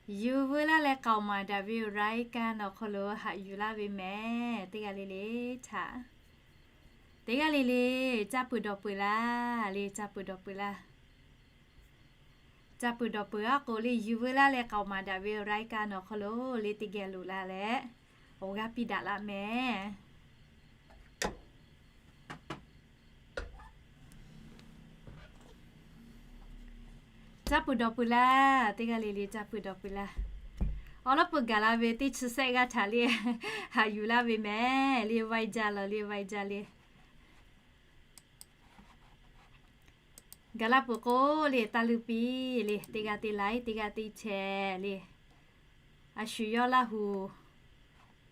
Yuˬ veu laˇ leh k'aoˍ maˍ daꞈ ve รายการ awˬ hk'aw lo haꞈ yuˬ laˇ ve mehˍ. Teˇ g'aˇ le le htaꞈ, teˇ g'aˇ le le, caˇ peuˬ dawˬ peuˬ laˇ le, caˇ peuˬ dawˬ peuˬ laˇ. Caˇ peuˬ dawˬ peuˬ aˉ k'o le, yuˬ veu laˇ leh k'aoˍ maˍ daꞈ ve รายการ awˬ hk'aw lo le teˇ geh loꞈ la leh awˬ g'aˇ piˇ daꞈ laˇ mehˍ. Caˇ peuˬ dawˬ peuˬ laˇ, teˇ g'aˇ le le caˇ peuˬ dawˬ peuˬ laˇ. Awˬ lawn peuˬ gaˬ la ve teˇ chi sehˆ g'aˇ htaꞈ le haꞈ yuˬ laˇ ve mehˍ le, ไหว้เจ้า law le ไหว้เจ้า le. Gaˬ la peuˬ k'o le, taˇ leuˇ piˇ le, teˇ g'aˇ teˇ laiˉ, teˇ g'aˇ teˇ chehˇ le. A shu yawˇ Laˇ huˍ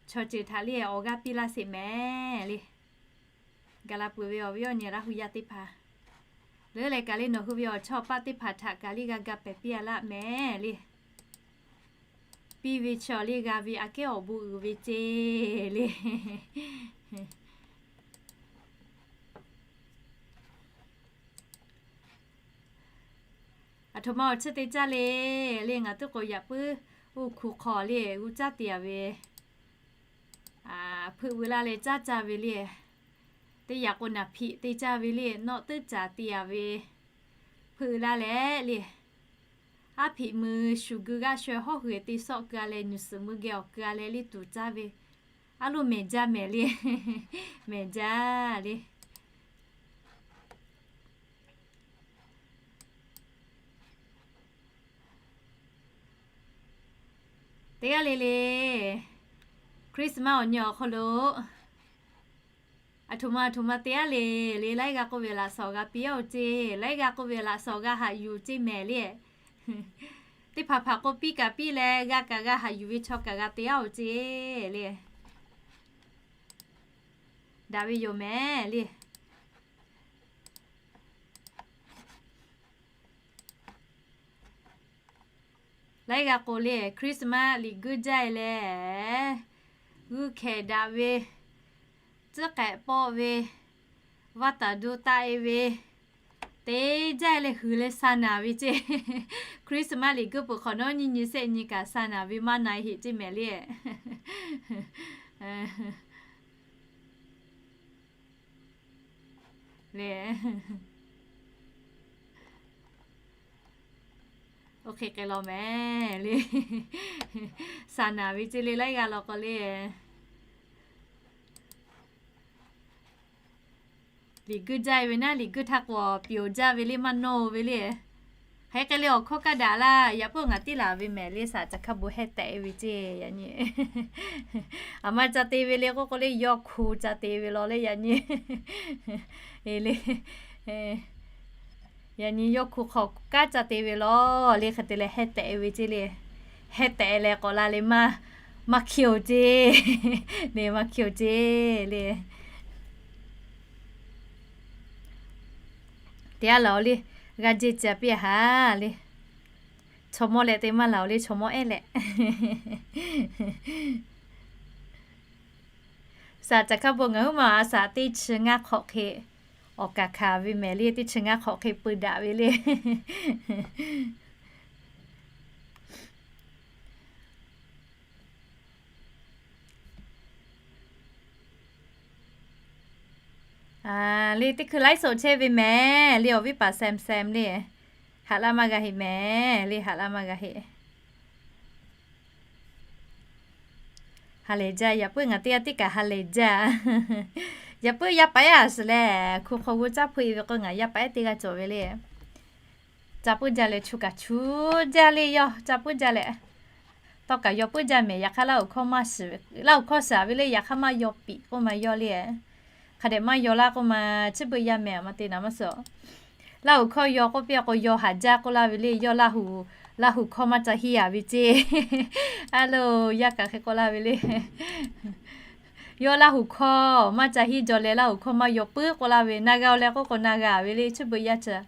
chaw ceuˬ htaꞈ le awˬ g'aˇ piˇ laˇ sheˍ mehˍ le. Gaˬ la peuˬ ve awˬ viˉ awˬ nyi Laˇ huˍ yaˇ teˇ hpaˍ, leuˉ leh kaꞈ le nawˬ hui ve awˬ chawˇ paˆ teˇ hpaˍ htaꞈ kaꞈ le g'a ga pehˍ piˇ a laˇ mehˍ le. Piˇ ve chaw le g'a ve aꞈ kehˉ awˬ bon uiˍ ve ceˇ le. Aˬ htoꞈ ma awˬ chi te caˇ le le, ngaˬ teˇ k'o yaꞈ puiˉ oˇ hkuˇ hk'aw le g'uˇ caˇ te a ve, hpeuꞈ veu laˇ leh caˇ caˇ ve le. Teˇ yaꞈ k'o naˍ hpiꞈ te caˇ ve le, nawˆ teˇ caˍ te a ve, hpeuꞈ laˇ leh le. Aˉ hpiꞈ mui shuˍ geu g'aˇ shaweh hawˉ hui te sawˆ keu a leh, nuˬ suhˍ mui geh awˬ keu a leh le tuˬ caˇ ve, aˉ lo mehˍ jaˇ mehˍ le. Mehˍ jaˇ le. Teˇ g'aˇ le le, Christmas awˬ nyi awˬ hk'aw lo aˬ htoꞈ ma aˬ htoꞈ ma te aˉ le le, laiˉ g'aˇ k'oˆ ve laꞈ shawnˍ g'a piˇ aˉ-oˬ ceˇ, laiˉ g'aˇ k'oˆ ve laꞈ shawnˍ g'a haꞈ yuˬ ceˇ mehˍ le. Teˇ hpaˍ hpaˍ k'o piˇ kaꞈ piˇ leh g'a kaꞈ g'a haꞈ yuˬ ve chaw kaꞈ g'a te aˉ-oˬ ceˇ le. Daꞈ ve yoˬ mehˍ le. Laiˉ g'aˇ k'o le Christmas liꞈ guiˇ jaˇ e leh, g'uˇ hkehˍ daꞈ ve, tcuhˉ k'ehꞈ pawˆ ve, vaˇ taˍ do taˆ e ve, te jaˇ e leh hui leh sa naˍ ve ceˇ. Christmas liꞈ guiˇ peuˬ hk'awꞈ nawˉ nyiˇ nyi sehˆ nyi kaꞈ sa naˍ ve maˇ na e heꞈ ceˇ mehˍ le. Le, oˇ hk'e k'ai law mehˍ le. Sa naˍ ve ceˇ le laiˉ g'aˇ law k'o le. Liꞈ guiˇ jaˇ e ve naˉ, liꞈ guiˇ htaˇ k'o pyonˍ jaˇ ve le, maˇ nawˇ ve le. Hk'e k'ai le awˬ hkawˇ kaˇ daꞈ laˇ. Yaꞈ puiˉ ngaˬ tiˉ laˬ ve mehˍ le, saˍ caˍ hkaˇ bon heh tehꞈ e ve ceˇ yaꞈ nyi. Aˬ ma ca te ve le k'oˆ k'o le, yawˇ hku ca te ve law le yaꞈ nyi. E le, yaꞈ nyi yawˇ hku hk'aw kanˉ ca te ve law le, hk'e te leh heh tehꞈ e ve ceˇ le. Heh tehꞈ leh k'awꞈ la le maˇ, maˇ hkiˇ-oˬ ceˇ. Le maˇ hkiˇ-oˬ ceˇ le. Te aˉ laˬ-oˬ le, g'a jehˇ ca piˇ a haˍ le. Chaw mawˇ leh te maˇ laˬ-oˬ le, chaw mawˇ ehˉ leh. Saˍ caˍ hkaˇ bon ngaˬ huiˉ ma a saˍ teˇ chi ngaˇ hk'awꞈ hk'e awˬ kaˍ hkanˍ ve mehˍ le, teˇ chi ngaˇ hk'awꞈ hk'e peu daꞈ ve le. Le teˇ hkui laiˉ soꞈ chehˇ ve mehˍ le, awˬ viˉ paˍ Sem Sem le. Haꞈ laˇ maˇ g'a heˆ mehˍ le, haꞈ laˇ maˇ g'a heˆ. Ha lehˬ jaˇ, yaꞈ puiˉ ngaˬ teˇ g'aˇ tiˉ kaꞈ ha lehˬ jaˇ. Yaꞈ puiˉ yaˇ paˍ ehˉ a suhˍ lehˬ, hku hk'aw g'uˇ caˇ hpeuꞈ e ve k'o ngaˬ yaˇ paˍ ehˉ teˇ g'aˇ cawˬ ve le. Ca puiˉ jaˇ leh chu kaꞈ chu jaˇ le, yawˇ ca puiˉ jaˇ leh. Tawˇ kaꞈ yaw puiˉ jaˇ mehˍ, yaꞈ hk'aˇ Laˇ huˍ hkawˇ maˇ shiˍ ve, Laˇ huˍ hkawˇ shiˍ ve le, yaꞈ hk'aˇ maˇ yaw piˍ k'oˆ ma yawˇ le. Hk'a dehꞈ maˇ yaw laˇ k'oˆ ma, chi beuꞈ yaˇ mehˍ a ma te naˍ maˇ suhˍ. Laˇ huˍ hkawˇ yaw k'oˆ piˇ a k'o, yaw haˍ jaˇ k'oˆ laˇ ve le, yawˇ Laˇ huˍ, Laˇ huˍ hkawˇ maˇ ca hiˉ a ve ceˇ. A lo, yaˇ kaꞈ hk'e k'oˆ laˇ ve le. Yawˇ Laˇ huˍ hkawˇ maˇ ca hiˉ jaw leh Laˇ huˍ hkawˇ maˇ yaw puiˉ k'oˆ laˇ ve, na g'a-oˬ leh k'oˆ k'o na g'a ve le, chi beuꞈ yaˇ ca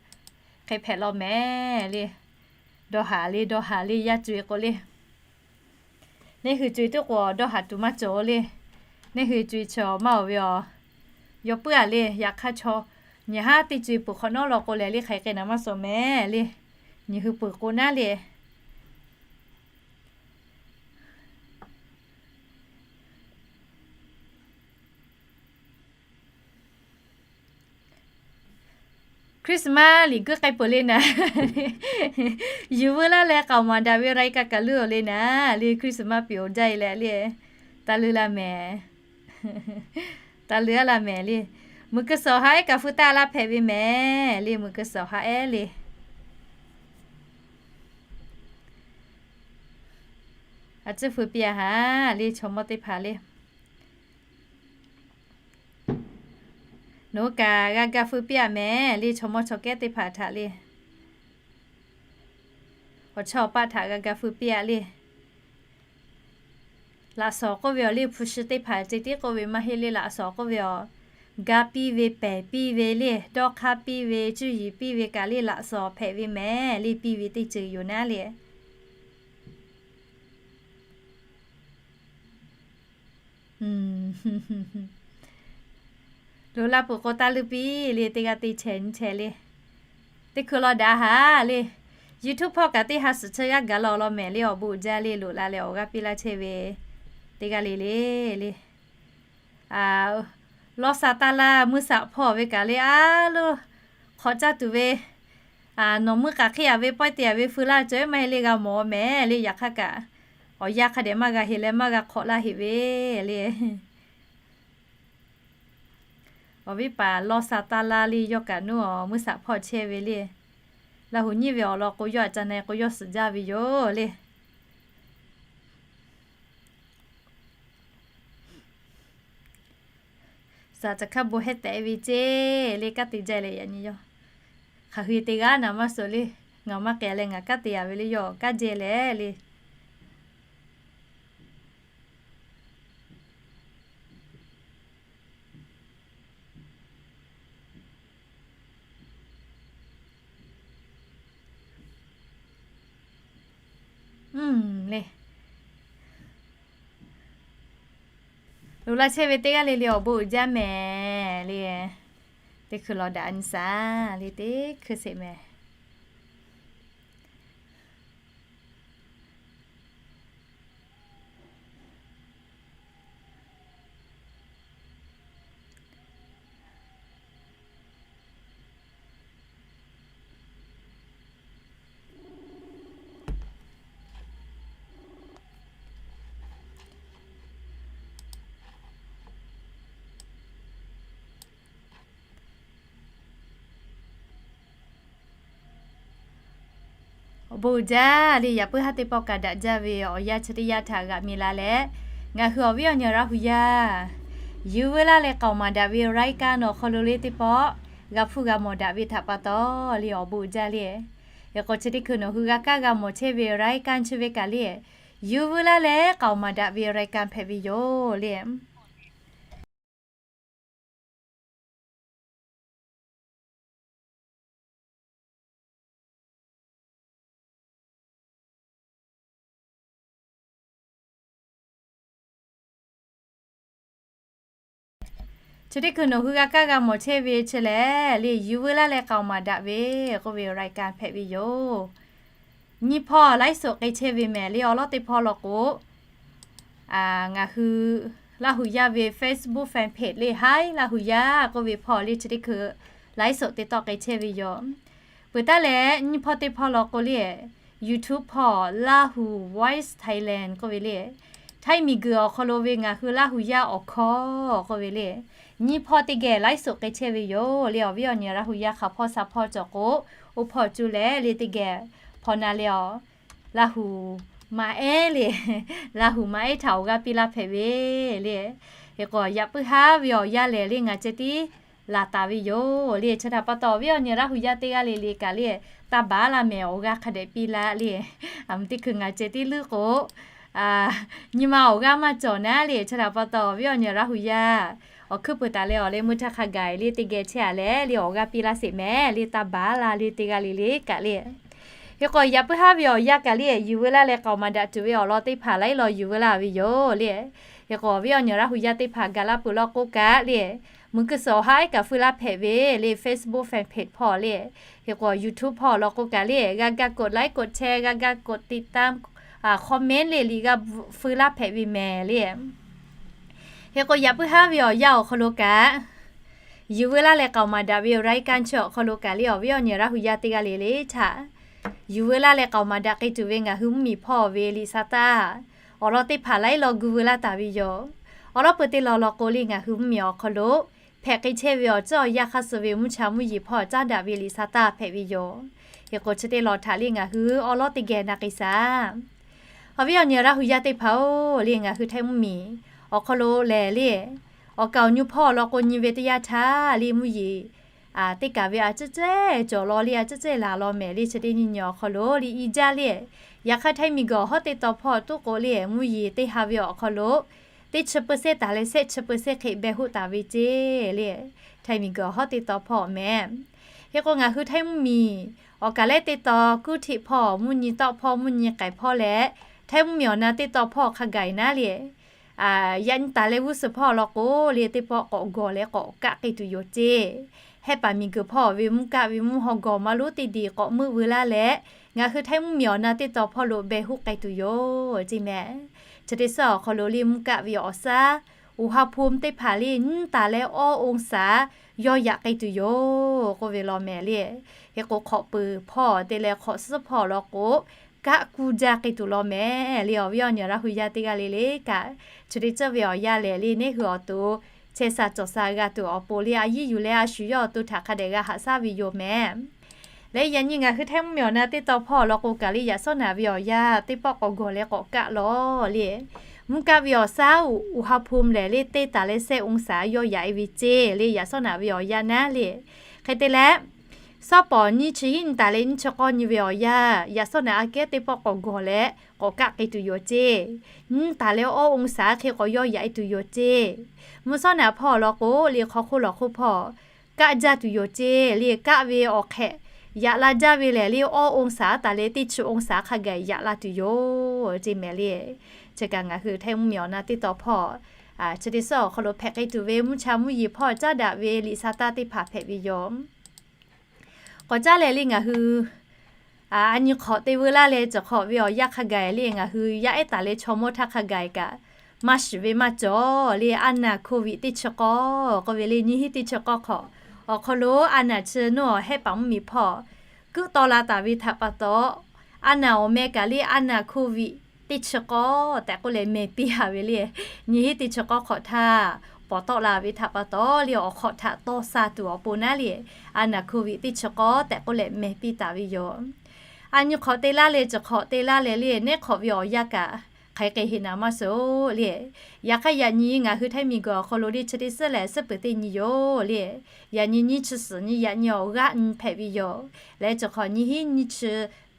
hk'e hpehꞈ law mehˍ le. Dawˇ haˍ le, dawˇ haˍ le, yaˇ co-e k'o le. Neˇ hui co-e teˇ k'o dawˇ haˍ tuˬ maˇ cawˬ le. Neˇ hui co-e chaw maˇ oˬ ve aˬ. Yaw puiˉ a le, yaꞈ hk'aˇ chaw nyi haˉ teˇ co-e peuˬ hk'awꞈ nawˉ law k'o lehˬ le, hk'aˬ hk'e naˍ maˇ suhˍ mehˍ le. Nyi hui peuˬ k'o naˉ le. Christmas liꞈ guiˇ k'ai peuˬ le naˍ. Yuˬ veu laˇ leh k'aoˍ maˍ daꞈ ve รายการ kaꞈ leuˉ-oˬ le naˍ. Le Christmas piˍ-oˬ jaˇ-e leh le, taˇ leuˉ laˇ mehˍ. Taˇ leuˉ-a laˇ mehˍ le. Muiˬ keu suhˍ ha ehˉ kaꞈ feu taˇ laˇ hpehꞈ ve mehˍ le. Muiˬ keu suhˍ ha ehˉ le. A ciˉ feu piˇ-a haˍ le, chaw mawˇ teˇ hpaˍ le. Nawˬ hui kaꞈ g'a ga feu piˇ-a mehˍ le, chaw mawˇ chaw kehˉ teˇ hpaˍ htaꞈ le. Awˬ chawˇ awˬ paˆ htaꞈ g'a ga feu piˇ-a le. Laꞈ shawnˍ k'oˆ ve awˬ le hpu shi teˇ hpaˍ ceh tiˉ k'oˆ ve maˇ heˆ le. Laꞈ shawnˍ k'oˆ ve awˬ, ga piˇ ve, pehˬ piˇ ve le, dawˇ hk'aˇ piˇ ve, cuˇ yiˍ piˇ ve kaꞈ le, laꞈ shawnˍ hpehꞈ ve mehˍ le, piˇ ve teˇ ceuˬ yoˬ naˉ le. Loꞈ la peuˬ k'o taˇ leuˉ piˇ le, teˇ g'aˇ teˇ chehˍ nyiˇ chehˍ le. Teˇ hkui law daꞈ haˍ le. YouTube hpawˇ kaꞈ teˇ ha suhˍ chi g'aˇ gaˬ la awˬ lawn mehˍ le, awˬ bon uiˍ jaˇ le. Loꞈ la leh awˬ g'aˇ piˇ laˇ chehˇ ve teˇ g'aˇ le le le. Lawˇ sha taˇ laˇ meuˇ shaꞈ hpawˇ ve kaꞈ le, a loˇ hk'awꞈ caˇ tuˬ ve, nawˬ meuˇ k'aꞈ hk'e yaꞈ ve pawehˇ te yaꞈ ve feu laˇ cawˬ-e maˇ heˆ le, g'a mawˬ mehˍ le. Yaꞈ hk'aˇ kaꞈ awˬ yanˇ hk'a dehꞈ maˇ g'a heˆ leh maˇ g'a hk'awꞈ laˇ heˆ ve le. Awˬ viˉ paˍ lawˇ sha taˇ laˇ le, yawˇ kaꞈ nuˇ awˬ meuˇ shaꞈ hpawˇ chehˇ ve le. Laˇ huˍ nyiˇ ve awˬ lawn k'o, yawˇ aꞈ ca na e k'o yawˇ suhˍ jaˇ ve yoˬ le. Suhˍ caˬ hkaˇ bon hehˉ tehꞈ ve ceˇ le, kanˉ te jaˇ leh yaꞈ nyi yawˇ hk'aˬ hui te g'aˇ naˍ maˇ suhˍ le. Ngaˬ maˇ k'ai leh ngaˬ kanˉ te yaꞈ ve le, yawˇ kanˉ jehˇ leh le. Le, loꞈ la chehˇ ve teˇ g'aˇ le le awˬ bon uiˍ jaˇ mehˍ le. Teˇ hkui law daꞈ nyi shaˍ le, teˇ hkui sheˍ mehˍ. Awˬ bon uiˍ jaˇ le, yaꞈ puiˉ haˉ teˇ pawˆ kaꞈ daꞈ jaˇ ve awˬ yanˇ chi teˇ yanˇ htaꞈ g'aꞈ mi la leh, ngaˬ hui awˬ viˉ awˬ nyi Laˇ huˍ yaˇ yuˬ veu laˇ leh k'aoˍ maˍ daꞈ ve รายการ awˬ hk'aw lo le teˇ pawˆ g'a hpuˇ g'a mawˬ daꞈ ve htaꞈ pa taw le, awˬ bon uiˍ jaˇ le. Hk'e k'o chi teˇ hkui nawˬ hui g'a kaˇ g'a mawˬ chehˇ ve รายการ chi ve kaꞈ le, yuˬ veu laˇ leh k'aoˍ maˍ daꞈ ve รายการ hpehꞈ ve yoˬ le. Chi teˇ hkui nawˬ hui g'a kaˇ g'a mawˬ chehˇ ve chi lehˬ le, yuˬ veu laˇ leh k'aoˍ maˍ daꞈ ve k'oˆ ve รายการ hpehꞈ ve yoˬ. Nyiˇ hpawˇ ไลฟ์สด k'ai chehˇ ve mehˍ le, awˬ lawn teˇ hpawˇ law k'o, ngaˬ hui Laˇ huˍ yaˇ ve Facebook fan page le, Hi Laˇ huˍ yaˇ k'oˆ ve hpawˇ le, chi teˇ hkui ไลฟ์สด te tawˆ k'ai chehˇ ve yoˬ. Peuˬ taˉ leh nyiˇ hpawˇ teˇ hpawˇ law k'o le, YouTube hpawˇ Lahu Voice Thailand k'oˆ ve le, Htaiˇ miˬguiˬ awˬ hk'aw lo ve ngaˬ hui Laˇ huˍ yaˇ awˬ hkawˇ k'oˆ ve le, nyiˇ hpawˇ teˇ geh ไลฟ์สด k'ai chehˇ ve yoˬ le. Awˬ viˉ awˬ nyi Laˇ huˍ yaˇ hk'a hpawˇ sha hpawˇ cawˬ k'o, oˇ hpawˇ cuˇ leh le teˇ geh hpaw na le awˬ Laˇ huˍ ma ehˉ le, Laˇ huˍ ma ehˉ htaꞈ awˬ g'aˇ piˇ laˇ hpehꞈ ve le. Hk'e k'o yaꞈ puiˉ haˉ ve awˬ yanˇ lehˬ le ngaˬ ceh tiˉ laˬ taˍ ve yoˬ le. Chi htaꞈ pa taw awˬ viˉ awˬ nyi Laˇ huˍ yaˇ teˇ g'aˇ le le kaꞈ le, taˇ baˬ laˇ mehˍ, awˬ g'aˇ hk'a dehꞈ piˇ laˇ le. Aˬ mvuh teˇ hkui ngaˬ ceh tiˉ leuˉ k'o, nyi ma awˬ g'aˇ maˇ cawˬ naˉ le. Chi htaꞈ pa taw awˬ viˉ awˬ nyi Laˇ huˍ yaˇ awˬ hkuiˉ peuˬ taˍ leh awˬ leh meuˇ htaˇ hk'a gaˬ le teˇ geh chehˇ a leh le awˬ g'aˇ piˇ laˇ sheˍ mehˍ le, taˇ baˬ laˇ le teˇ g'aˇ le le kaꞈ le. Hk'e k'o yaꞈ puiˉ haˉ ve awˬ yanˇ kaꞈ le, yuˬ veu laˇ leh k'aoˍ maˍ daꞈ tuˬ ve awˬ lawn teˇ hpaˍ laiˉ law yuˬ veu laˇ ve yoˬ le. Hk'e k'o awˬ viˉ awˬ nyi Laˇ huˍ yaˇ teˇ hpaˍ gaˬ laˇ peuˬ law k'o kaꞈ le, muiˬ keu suhˍ awˬ ha ehˉ kaꞈ feu laˇ hpehꞈ ve le, Facebook fan page hpawˇ le, hk'e k'o YouTube hpawˇ law k'o kaꞈ le, g'a ga กดไลค์ กดแชร์, g'a ga กดติดตาม, comment le liꞈ g'a feu laˇ hpehꞈ ve mehˍ le. Hk'e k'o yaꞈ puiˉ haˉ ve awˬ yanˇ awˬ hk'aw lo kaꞈ Yuˬ veu laˇ leh k'aoˍ maˍ daꞈ ve awˬ รายการ chi awˬ hk'aw lo kaꞈ le awˬ viˉ awˬ nyi Laˇ hu yaˇ teˇ g'aˇ le le htaꞈ, yuˬ veu laˇ leh k'aoˍ maˍ daꞈ k'ai tuˬ ve ngaˬ hui mvuhˇmiˬ hpawˇ ve liꞈ sa taˇ, awˬ lawn teˇ hpaˍ laiˉ law gu veu laˇ taˍ ve yoˬ. Awˬ lawn peuˬ te lawˬ law k'o le ngaˬ hui mvuhˇmiˬ awˬ hk'aw lo hpehꞈ k'ai chehˇ ve awˬ ceuˬ awˬ yanˇ hk'aˇ suh ve mvuhˇ cha mvuhˇ yeˬ hpawˇ caˉ daꞈ ve liꞈ sa taˇ hpehꞈ ve yoˬ. Hk'e k'o chi teˇ lawˬ htaꞈ le ngaˬ hui awˬ lawn teˇ geh na k'ai shaˍ. Awˬ viˉ awˬ nyi Laˇ hu yaˇ teˇ hpaˍ-oˬ, le ngaˬ hui Htaiˇ mvuhˇmiˬ awˬ hk'aw lo lehˬ le, awˬ kaˍ awˬ nyi hpawˇ awˬ lawn k'o nyi ve teˇ yanˇ htaˇ le mvuhˇ yeˬ teˇ kaˬ ve a ciˉ cehˇ cawˬ law le a ciˉ cehˇ laˬ law mehˍ le chi teˇ nyi nyi awˬ hk'aw lo le i jaˇ le. Yaꞈ hk'aˇ Htaiˇ miˬguiˬ awˬ hawˉ teˇ taw hpawˇ tuˉ k'o le mvuhˇ yeˬ teˇ ha ve awˬ hk'aw lo teˇ chi เปอร์เซ็นต์ taˍ leh shehˆ chi เปอร์เซ็นต์ hk'e beh hoˆ taˍ ve ceˇ le. Htaiˇ miˬguiˬ awˬ hawˉ teˇ taw hpawˇ mehˍ. Hk'e k'o ngaˬ hui Htaiˇ mvuhˇmiˬ awˬ kaˍ lehˉ teˇ taw kuˉ htiˆ hpawˇ mvuhˇ nyi tawˆ hpawˇ mvuhˇ nyi k'aiˍ hpawˇ leh Htaiˇ mvuhˇmiˬ awˬ na teˇ taw hpawˇ hk'a gaˬ-e naˉ le, yaꞈ nyi taˍ leh g'uˇ suhˍ hpawˇ law k'o le teˇ pawˆ k'awꞈ gawˬ leh k'awꞈ kaˆ k'ai tuˬ yoˬ ceˇ. Hehˆ paˍ miˬguiˬ hpawˇ ve mvuhˇ kaˆ ve mvuhˇ haw gawˬ maˇ lonˉ teˇ diˬ k'awꞈ meuˆ veu laˇ leh, ngaˬ hui Htaiˇ mvuhˇmiˬ awˬ na teˇ taw hpawˇ lo beh hoˆ k'ai tuˬ yoˬ ceˇ mehˍ. Chi teˇ suhˉ awˬ hk'aw lo le mvuhˇ kaˆ ve awˬ shaˉ อุณหภูมิ teˇ hpaˍ le nyiˉ taˍ leh awˇ องศา yawˇ yaꞈ k'ai tuˬ yoˬ k'oˆ ve law mehˍ le. Hk'e k'o hk'awꞈ peuˬ hpawˇ te leh hk'awꞈ suhˉ hpawˇ law k'o kaˆ kuˇ jaˇ k'ai tuˬ law mehˍ le. Awˬ viˉ awˬ nyi Laˇ hu yaˇ teˇ g'aˇ le le kaꞈ, chi teˇ ceuˬ ve awˬ yanˇ lehˬ le neˇ hui awˬ to chehˇ sha cawˬ sha g'a tuˬ awˬ pon le a yiˇ yuˬ leh a shu yawˇ awˬ to htaꞈ hk'a dehꞈ g'a haꞈ shaˉ ve yoˬ mehˍ. Leh yaꞈ nyi ngaˬ hui Htaiˇ mvuhˇmiˬ awˬ na teˇ taw hpawˇ law k'o kaꞈ le yaꞈ sawˉ naꞈ ve awˬ yanˇ teˇ pawˆ k'awꞈ gawˬ leh k'awꞈ kaˆ law le, mvuhˇ kaˆ ve awˬ shaˉ อุณหภูมิ lehˬ le teˇ taˍ leh shehˆ องศา yawˇ yaꞈ-e ve ceˇ le yaꞈ sawˉ naꞈ ve awˬ yanˇ naˉ le. Hk'e te leh, sawˉ pawˍ nyiˇ chi hiˉ nyi taˍ leh nyiˇ chi k'awˇ nyi ve awˬ yanˇ yaꞈ sawˉ naꞈ aꞈ kehˉ teˇ pawˆ k'awꞈ gawˬ leh k'awꞈ kaˆ k'ai tuˬ yoˬ ceˇ. Nyiˉ taˍ leh awˇ องศา hk'e k'awꞈ yawˇ yaꞈ-e tuˬ yoˬ ceˇ. Mvuhˇ sawˉ naꞈ hpawˇ law k'o le hk'aw hk'oˆ lawˬ hk'oˆ hpawˇ kaˆ jaˇ tuˬ yoˬ ceˇ le kaˆ ve awˬ hk'ehꞈ yaꞈ la jaˇ ve lehˬ le awˇ องศา taˍ leh teˇ chi องศา hk'a gaˬ yaꞈ la tuˬ yoˬ ceˇ mehˍ le. Chi kaꞈ ngaˬ hui Htaiˇ mvuhˇmiˬ awˬ na teˇ taw hpawˇ chi teˇ suhˉ awˬ hk'aw lo hpehꞈ k'ai tuˬ ve mvuhˇ cha mvuhˇ yeˬ hpawˇ caˉ daꞈ ve liꞈ sa taˇ teˇ hpaˍ hpehꞈ ve yoˬ. K'awꞈ caˉ leh le ngaˬ hui a nyi hk'awꞈ te veu laˇ leh cawˬ hk'awꞈ ve awˬ yanˇ hk'a gaˬ le ngaˬ hui yaˇ ehˉ taˍ leh chaw mawˇ htaˇ hk'a gaˬ kaꞈ maˇ shiˍ ve maˇ cawˬ le a naˬ โควิด teˇ chi k'awˇ k'oˆ ve le nyiˇ hiˉ teˇ chi k'awˇ hk'awꞈ awˬ hk'aw lo a naˬ chi nuˇ awˬ hehˆ paˍ mvuhˇmiˬ hpawˇ kuiˉ taw la taˍ ve htaꞈ pa taw, a naˬ awˬ meh kaꞈ le a naˬ โควิด teˇ chi k'awˇ tehꞈ k'oˆ leh mehˬ piˇ a ve le. Nyiˇ hiˉ teˇ chi k'awˇ hk'awꞈ htaˇ pawˍ tawˆ la ve htaꞈ pa taw le awˬ hk'awꞈ htaꞈ taw sha tuˬ awˬ pon naˉ le, a naˬ โควิด teˇ chi k'awˇ tehꞈ k'oˆ leh mehˬ piˇ taˍ ve yoˬ. A nyi hk'awꞈ te laˇ leh cawˬ hk'awꞈ te laˇ leh le neˉ hk'awꞈ ve awˬ yanˇ kaꞈ hk'aˬ hk'e heˆ naˍ maˇ suh le. Yaꞈ hk'aˇ yaꞈ nyi ngaˬ hui Htaiˇ miˬguiˬ awˬ hk'aw lo le chi teˇ suhˉ lehˬ suhˉ peuˬ teˇ nyi yoˬ le. Yaꞈ nyi nyiˇ chi suhˍ nyi yaꞈ nyi awˬ g'aˆ nyi hpehꞈ ve yoˬ. Leh cawˬ hk'awꞈ nyiˇ hiˉ nyiˇ chi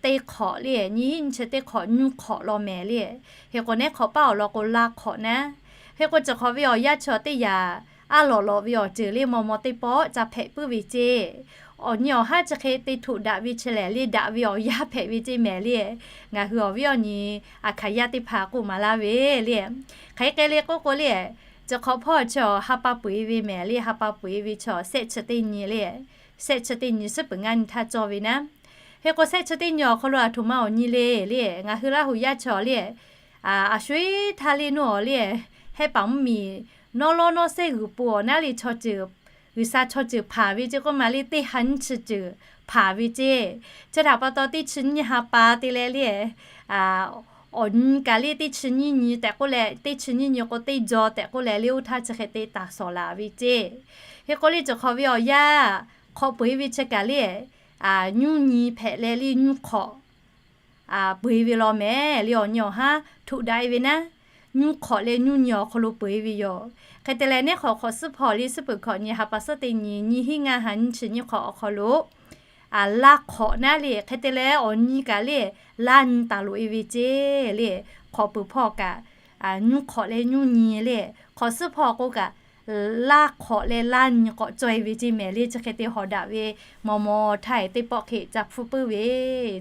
teˇ hk'awꞈ le nyiˇ hiˉ nyiˇ chi teˇ hk'awꞈ nyiˇ hk'awꞈ law mehˍ le. Hk'e k'o neˉ hk'awꞈ paˉ awˬ lawn k'o la hk'awꞈ naˉ. Hk'e k'o cawˬ hk'awꞈ ve awˬ yanˇ chi teˇ yanˇ a lawꞈ lawꞈ ve awˬ ceuˬ le maw maw teˇ pawˆ ca hpehꞈ puiˉ ve ceˇ. Awˬ nyi awˬ haˉ chi hk'e te htoꞈ daꞈ ve chi lehˬ le daꞈ ve awˬ yanˇ hpehꞈ ve ceˇ mehˍ le. Ngaˬ hui awˬ viˉ awˬ nyi a hkaˍ yaˇ teˇ hpaˍ k'oˆ maˍ laˇ ve le. Hk'aˬ hk'e le k'oˆ k'o le, cawˬ hk'awꞈ hpawˇ chi awˬ ha pa peu-eˬ ve mehˍ le ha pa peu-eˬ ve chi shehˆ chi teˇ nyi le, shehˆ chi teˇ nyi suhˉ peuˬ ngaˇ nyi htaˇ cawˇ ve naˉ. Hk'e k'o shehˆ chi teˇ nyi awˬ hk'aw lo a htoꞈ ma awˬ nyi le le ngaˬ hui Laˇ hu yaˇ chi le a shu iˉ htaˇ le nuˇ awˬ le hehˆ paˍ mvuhˇmiˬ nawˉ lawˉ nawˉ sehˉ g'uiˬ po awˬ naˉ le chaw ceuˬ G'uiˬsha chaw ceuˬ hpanˍ ve ceˇ k'oˆ ma le teˇ ha nyiˇ chi ceuˬ hpanˍ ve ceˇ. Chi htaꞈ pa taw teˇ chi nyiˇ ha pa te leh le awˬ nyi kaꞈ le teˇ chi nyiˇ nyi tehꞈ k'oˆ leh teˇ chi nyiˇ nyi k'o teˇ jaw tehꞈ k'oˆ leh le oˇ htaˇ chi hk'e te taˍ sawˍ laˬ ve ceˇ. Hk'e k'o le cawˬ hk'awꞈ ve awˬ yanˇ hk'awꞈ peu-eˬ ve chi kaꞈ le nyuˇ nyi hpehꞈ leh le nyuˇ hk'awꞈ peu-eˬ ve law mehˍ le awˬ nyi awˬ haˉ htoꞈ daꞈ-e ve naˉ. Nyuˇ hk'awꞈ leh nyuˇ nyi awˬ hk'aw lo peu-eˬ ve yoˬ. Hk'e te leh neˉ hk'awꞈ hk'awꞈ suhˉ hpawˇ le suhˉ peuˬ hkawꞈ nyi ha pa suhˉ teˇ nyi nyiˇ hiˉ ngaˇ ha nyiˇ chi nyiˇ hk'awꞈ awˬ hk'aw lo laˇ hk'awꞈ naˉ le hk'e te leh awˬ nyi kaꞈ le laˇ nyi taˍ loꞈ-e ve ceˇ le. Hk'awꞈ peu-eˬ hpawˇ kaꞈ nyuˇ hk'awꞈ leh nyuˇ nyi le hk'awꞈ suhˉ hpawˇ k'o kaꞈ laˇ hk'awꞈ leh laˇ nyi k'awꞈ caweh ve ceˇ mehˍ le chi hk'e te hawˍ daꞈ ve maw maw htaˇ teˇ pawˆ hk'e ca hpfuhˇ puiˉ ve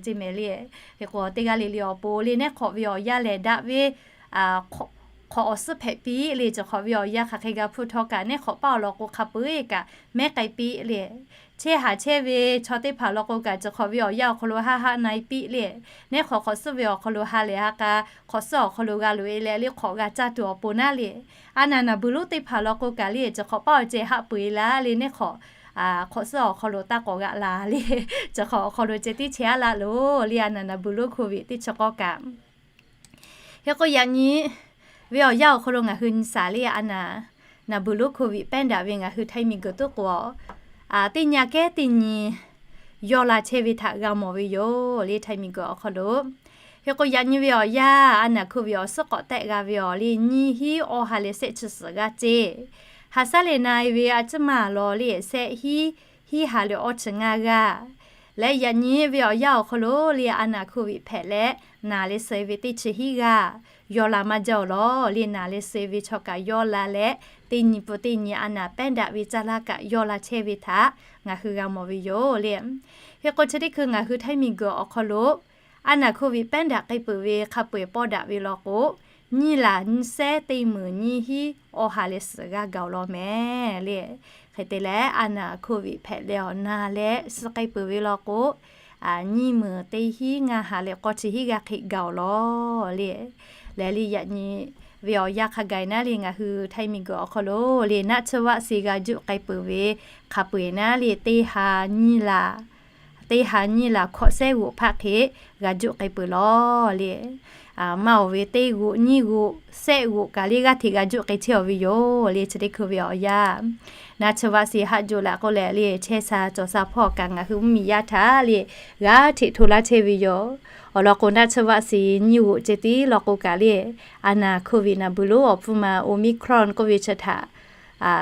ceˇ mehˍ le. Hk'e k'o teˇ g'aˇ le le awˬ pon le neˉ hk'awꞈ ve awˬ yanˇ lehˬ daꞈ ve hk'awꞈ awˬ suhˉ hpehꞈ piˇ le. Chi hk'awꞈ ve awˬ yanˇ hk'aˬ hk'e g'a hpuˇ htawˇ kaꞈ, neˇ hk'awꞈ paˇ awˬ lawn k'o hk'a peu-eˬ kaꞈ mehˉ k'ai piˇ le. Chehˇ haˍ chehˇ ve chaw teˇ hpaˍ lawn k'o kaꞈ, chi hk'awꞈ ve awˬ yanˇ awˬ hk'aw lo haˆ haˆ na-e piˇ le. Neˇ hk'awꞈ hk'awꞈ suhˉ ve awˬ hk'aw lo ha lehˬ ha k'a, hk'awꞈ suhˉ awˬ hk'aw lo g'a loꞈ-e leh le, hk'awꞈ g'a caˇ tuˬ awˬ pon naˉ le. A naˍ naˍ beuˬ lonˉ teˇ hpaˍ lawn k'o kaꞈ le, chi hk'awꞈ paˇ awˬ ceh haˆ peu-eˬ laˇ le. Neˇ hk'awꞈ hk'awꞈ suhˉ awˬ hk'aw lo taˇ k'awꞈ g'aꞈ la le. Chi hk'awꞈ awˬ hk'aw lo ceh tiˉ chehˇ-a laˇ loˬ le. A naˍ naˍ beuˬ lonˉ โควิด teˇ chi k'awˇ kaꞈ, hk'e k'o yaꞈ nyi ve awˬ yanˇ awˬ hk'aw lo ngaˬ hui nyi shaˍ le, a naˍ naˍ beuˬ lonˉ โควิด pehˉ daꞈ ve ngaˬ hui Htaiˇ miˬguiˬ tuˉ k'o, teˇ nyi kehˉ teˇ nyi yawˇ la chehˇ ve htaꞈ g'a mawˬ ve yoˬ le, Htaiˇ miˬguiˬ awˬ hk'aw lo. Hk'e k'o yaꞈ nyi ve awˬ yanˇ, a naˍ โควิด awˬ suhˉ k'awꞈ tehˆ g'a ve awˬ le, nyiˇ hinˉ awˬ ha leh shehˆ chi suhˍ g'aˇ ceˇ. Haˍ saˉ leh na-e ve a ciˉ maˬ lawˬ le, shehˆ hinˉ, hinˉ ha leh awˇ chi ngaˇ g'aˇ. Leh yaꞈ nyi ve awˬ yanˇ awˬ hk'aw lo le, a naˍ โควิด hpehꞈ leh naˍ leh suh-e ve teˇ chi hinˉ g'aˇ yawˇ la maˇ jaˇ-oˬ lawˬ le. Naˍ leh suh-e ve chaw kaꞈ yawˇ la leh, teˇ nyi pun teˇ nyi a naˍ pehˉ daꞈ ve caˇ laˇ kaꞈ yawˇ la chehˇ ve htaꞈ ngaˬ hui g'a mawˬ ve yoˬ le. Hk'e k'o chi teˇ hkui ngaˬ hui Htaiˇ miˬguiˬ awˬ hk'aw lo a naˍ โควิด pehˉ daꞈ k'ai peuˬ ve hk'a peu-eˬ pawˇ daꞈ ve law k'o, nyiˇ laˬ nyiˇ sehˉ teˇ meunˍ nyiˇ hinˉ awˬ ha leh suhˍ g'aˇ gaˬ-oˬ law mehˍ le. Hk'e te leh a naˍ โควิด hpehꞈ leh awˬ na leh suh k'ai peuˬ ve law k'o, nyiˇ meunˍ teˇ hinˉ ngaˇ ha leh k'awˇ chi hinˉ g'aˇ hk'e gaˬ-oˬ law le. Leh le yaꞈ nyi ve awˬ yanˇ hk'a gaˬ naˉ le, ngaˬ hui Htaiˇ miˬguiˬ awˬ hk'aw lo le naˆ tsuhˇ vaˆ si g'a juˆ k'ai peuˬ ve hk'a peu-eˬ naˉ le, teˇ ha nyiˇ laˬ teˇ ha nyiˇ laˬ hkawꞈ sehˉ g'oꞈ hpaˆ hk'e g'a juˆ k'ai peuˬ law le. Maˇ oˬ ve teˇ g'oꞈ nyiˇ g'oꞈ sehˆ g'oꞈ kaꞈ le g'aˇ hteꞈ g'a juˆ k'ai chehˇ-aˬ ve yoˬ le. Chi teˇ hkui ve awˬ yanˇ, naˆ tsuhˇ vaˆ si haˆ joˬ laꞈ k'oˆ leh le, chehˇ sha cawˬ sha hpawˇ kaꞈ ngaˬ hui mvuhˇmiˬ yaˇ htaꞈ le g'aˇ hteꞈ hto laˇ chehˇ ve yoˬ. Awˬ lawn k'o naˆ tsuhˇ vaˆ si nyiˇ g'oꞈ ceh tiˉ law k'o kaꞈ le, a naˍ โควิด naˍ beuˬ lonˉ awˬ pfuhˇ ma Omicron k'oˆ ve chi htaꞈ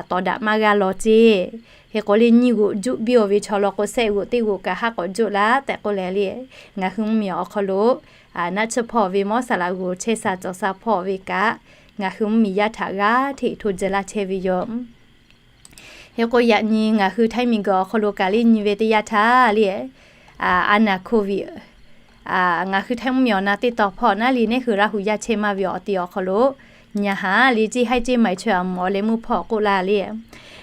tawˍ daꞈ maˇ g'a law ceˇ. Hk'e k'o le nyiˇ g'oꞈ juˆ biˇ-oˬ ve chaw law k'o, sehˆ g'oꞈ teˇ g'oꞈ kaꞈ haˆ k'awꞈ juˆ laˇ tehꞈ k'oˆ leh le, ngaˬ hui mvuhˇmiˬ awˬ hk'aw lo naˆ tsuhˇ hpawˇ ve mawˇ saˍ laꞈ g'oˍ chehˇ sha cawˬ sha hpawˇ ve kaꞈ, ngaˬ hui mvuhˇmiˬ yaˇ htaꞈ g'aˇ hteꞈ hto jeh laˇ chehˇ ve yoˬ. Hk'e k'o yaꞈ nyi ngaˬ hui Htaiˇ miˬguiˬ awˬ hk'aw lo kaꞈ le nyi ve teˇ yanˇ htaˇ le, a naˍ โควิด ngaˬ hui Htaiˇ mvuhˇmiˬ awˬ na teˇ taw hpawˇ naˉ le, neˇ hui Laˇ hu yaˇ chehˇ maˇ ve awˬ ti awˬ hk'aw lo nyi haˍ le, ceˇ haiˇ ceˇ maiˍ chaweh a mawˬ leh meuˇ hpawˇ k'oˆ laˇ le.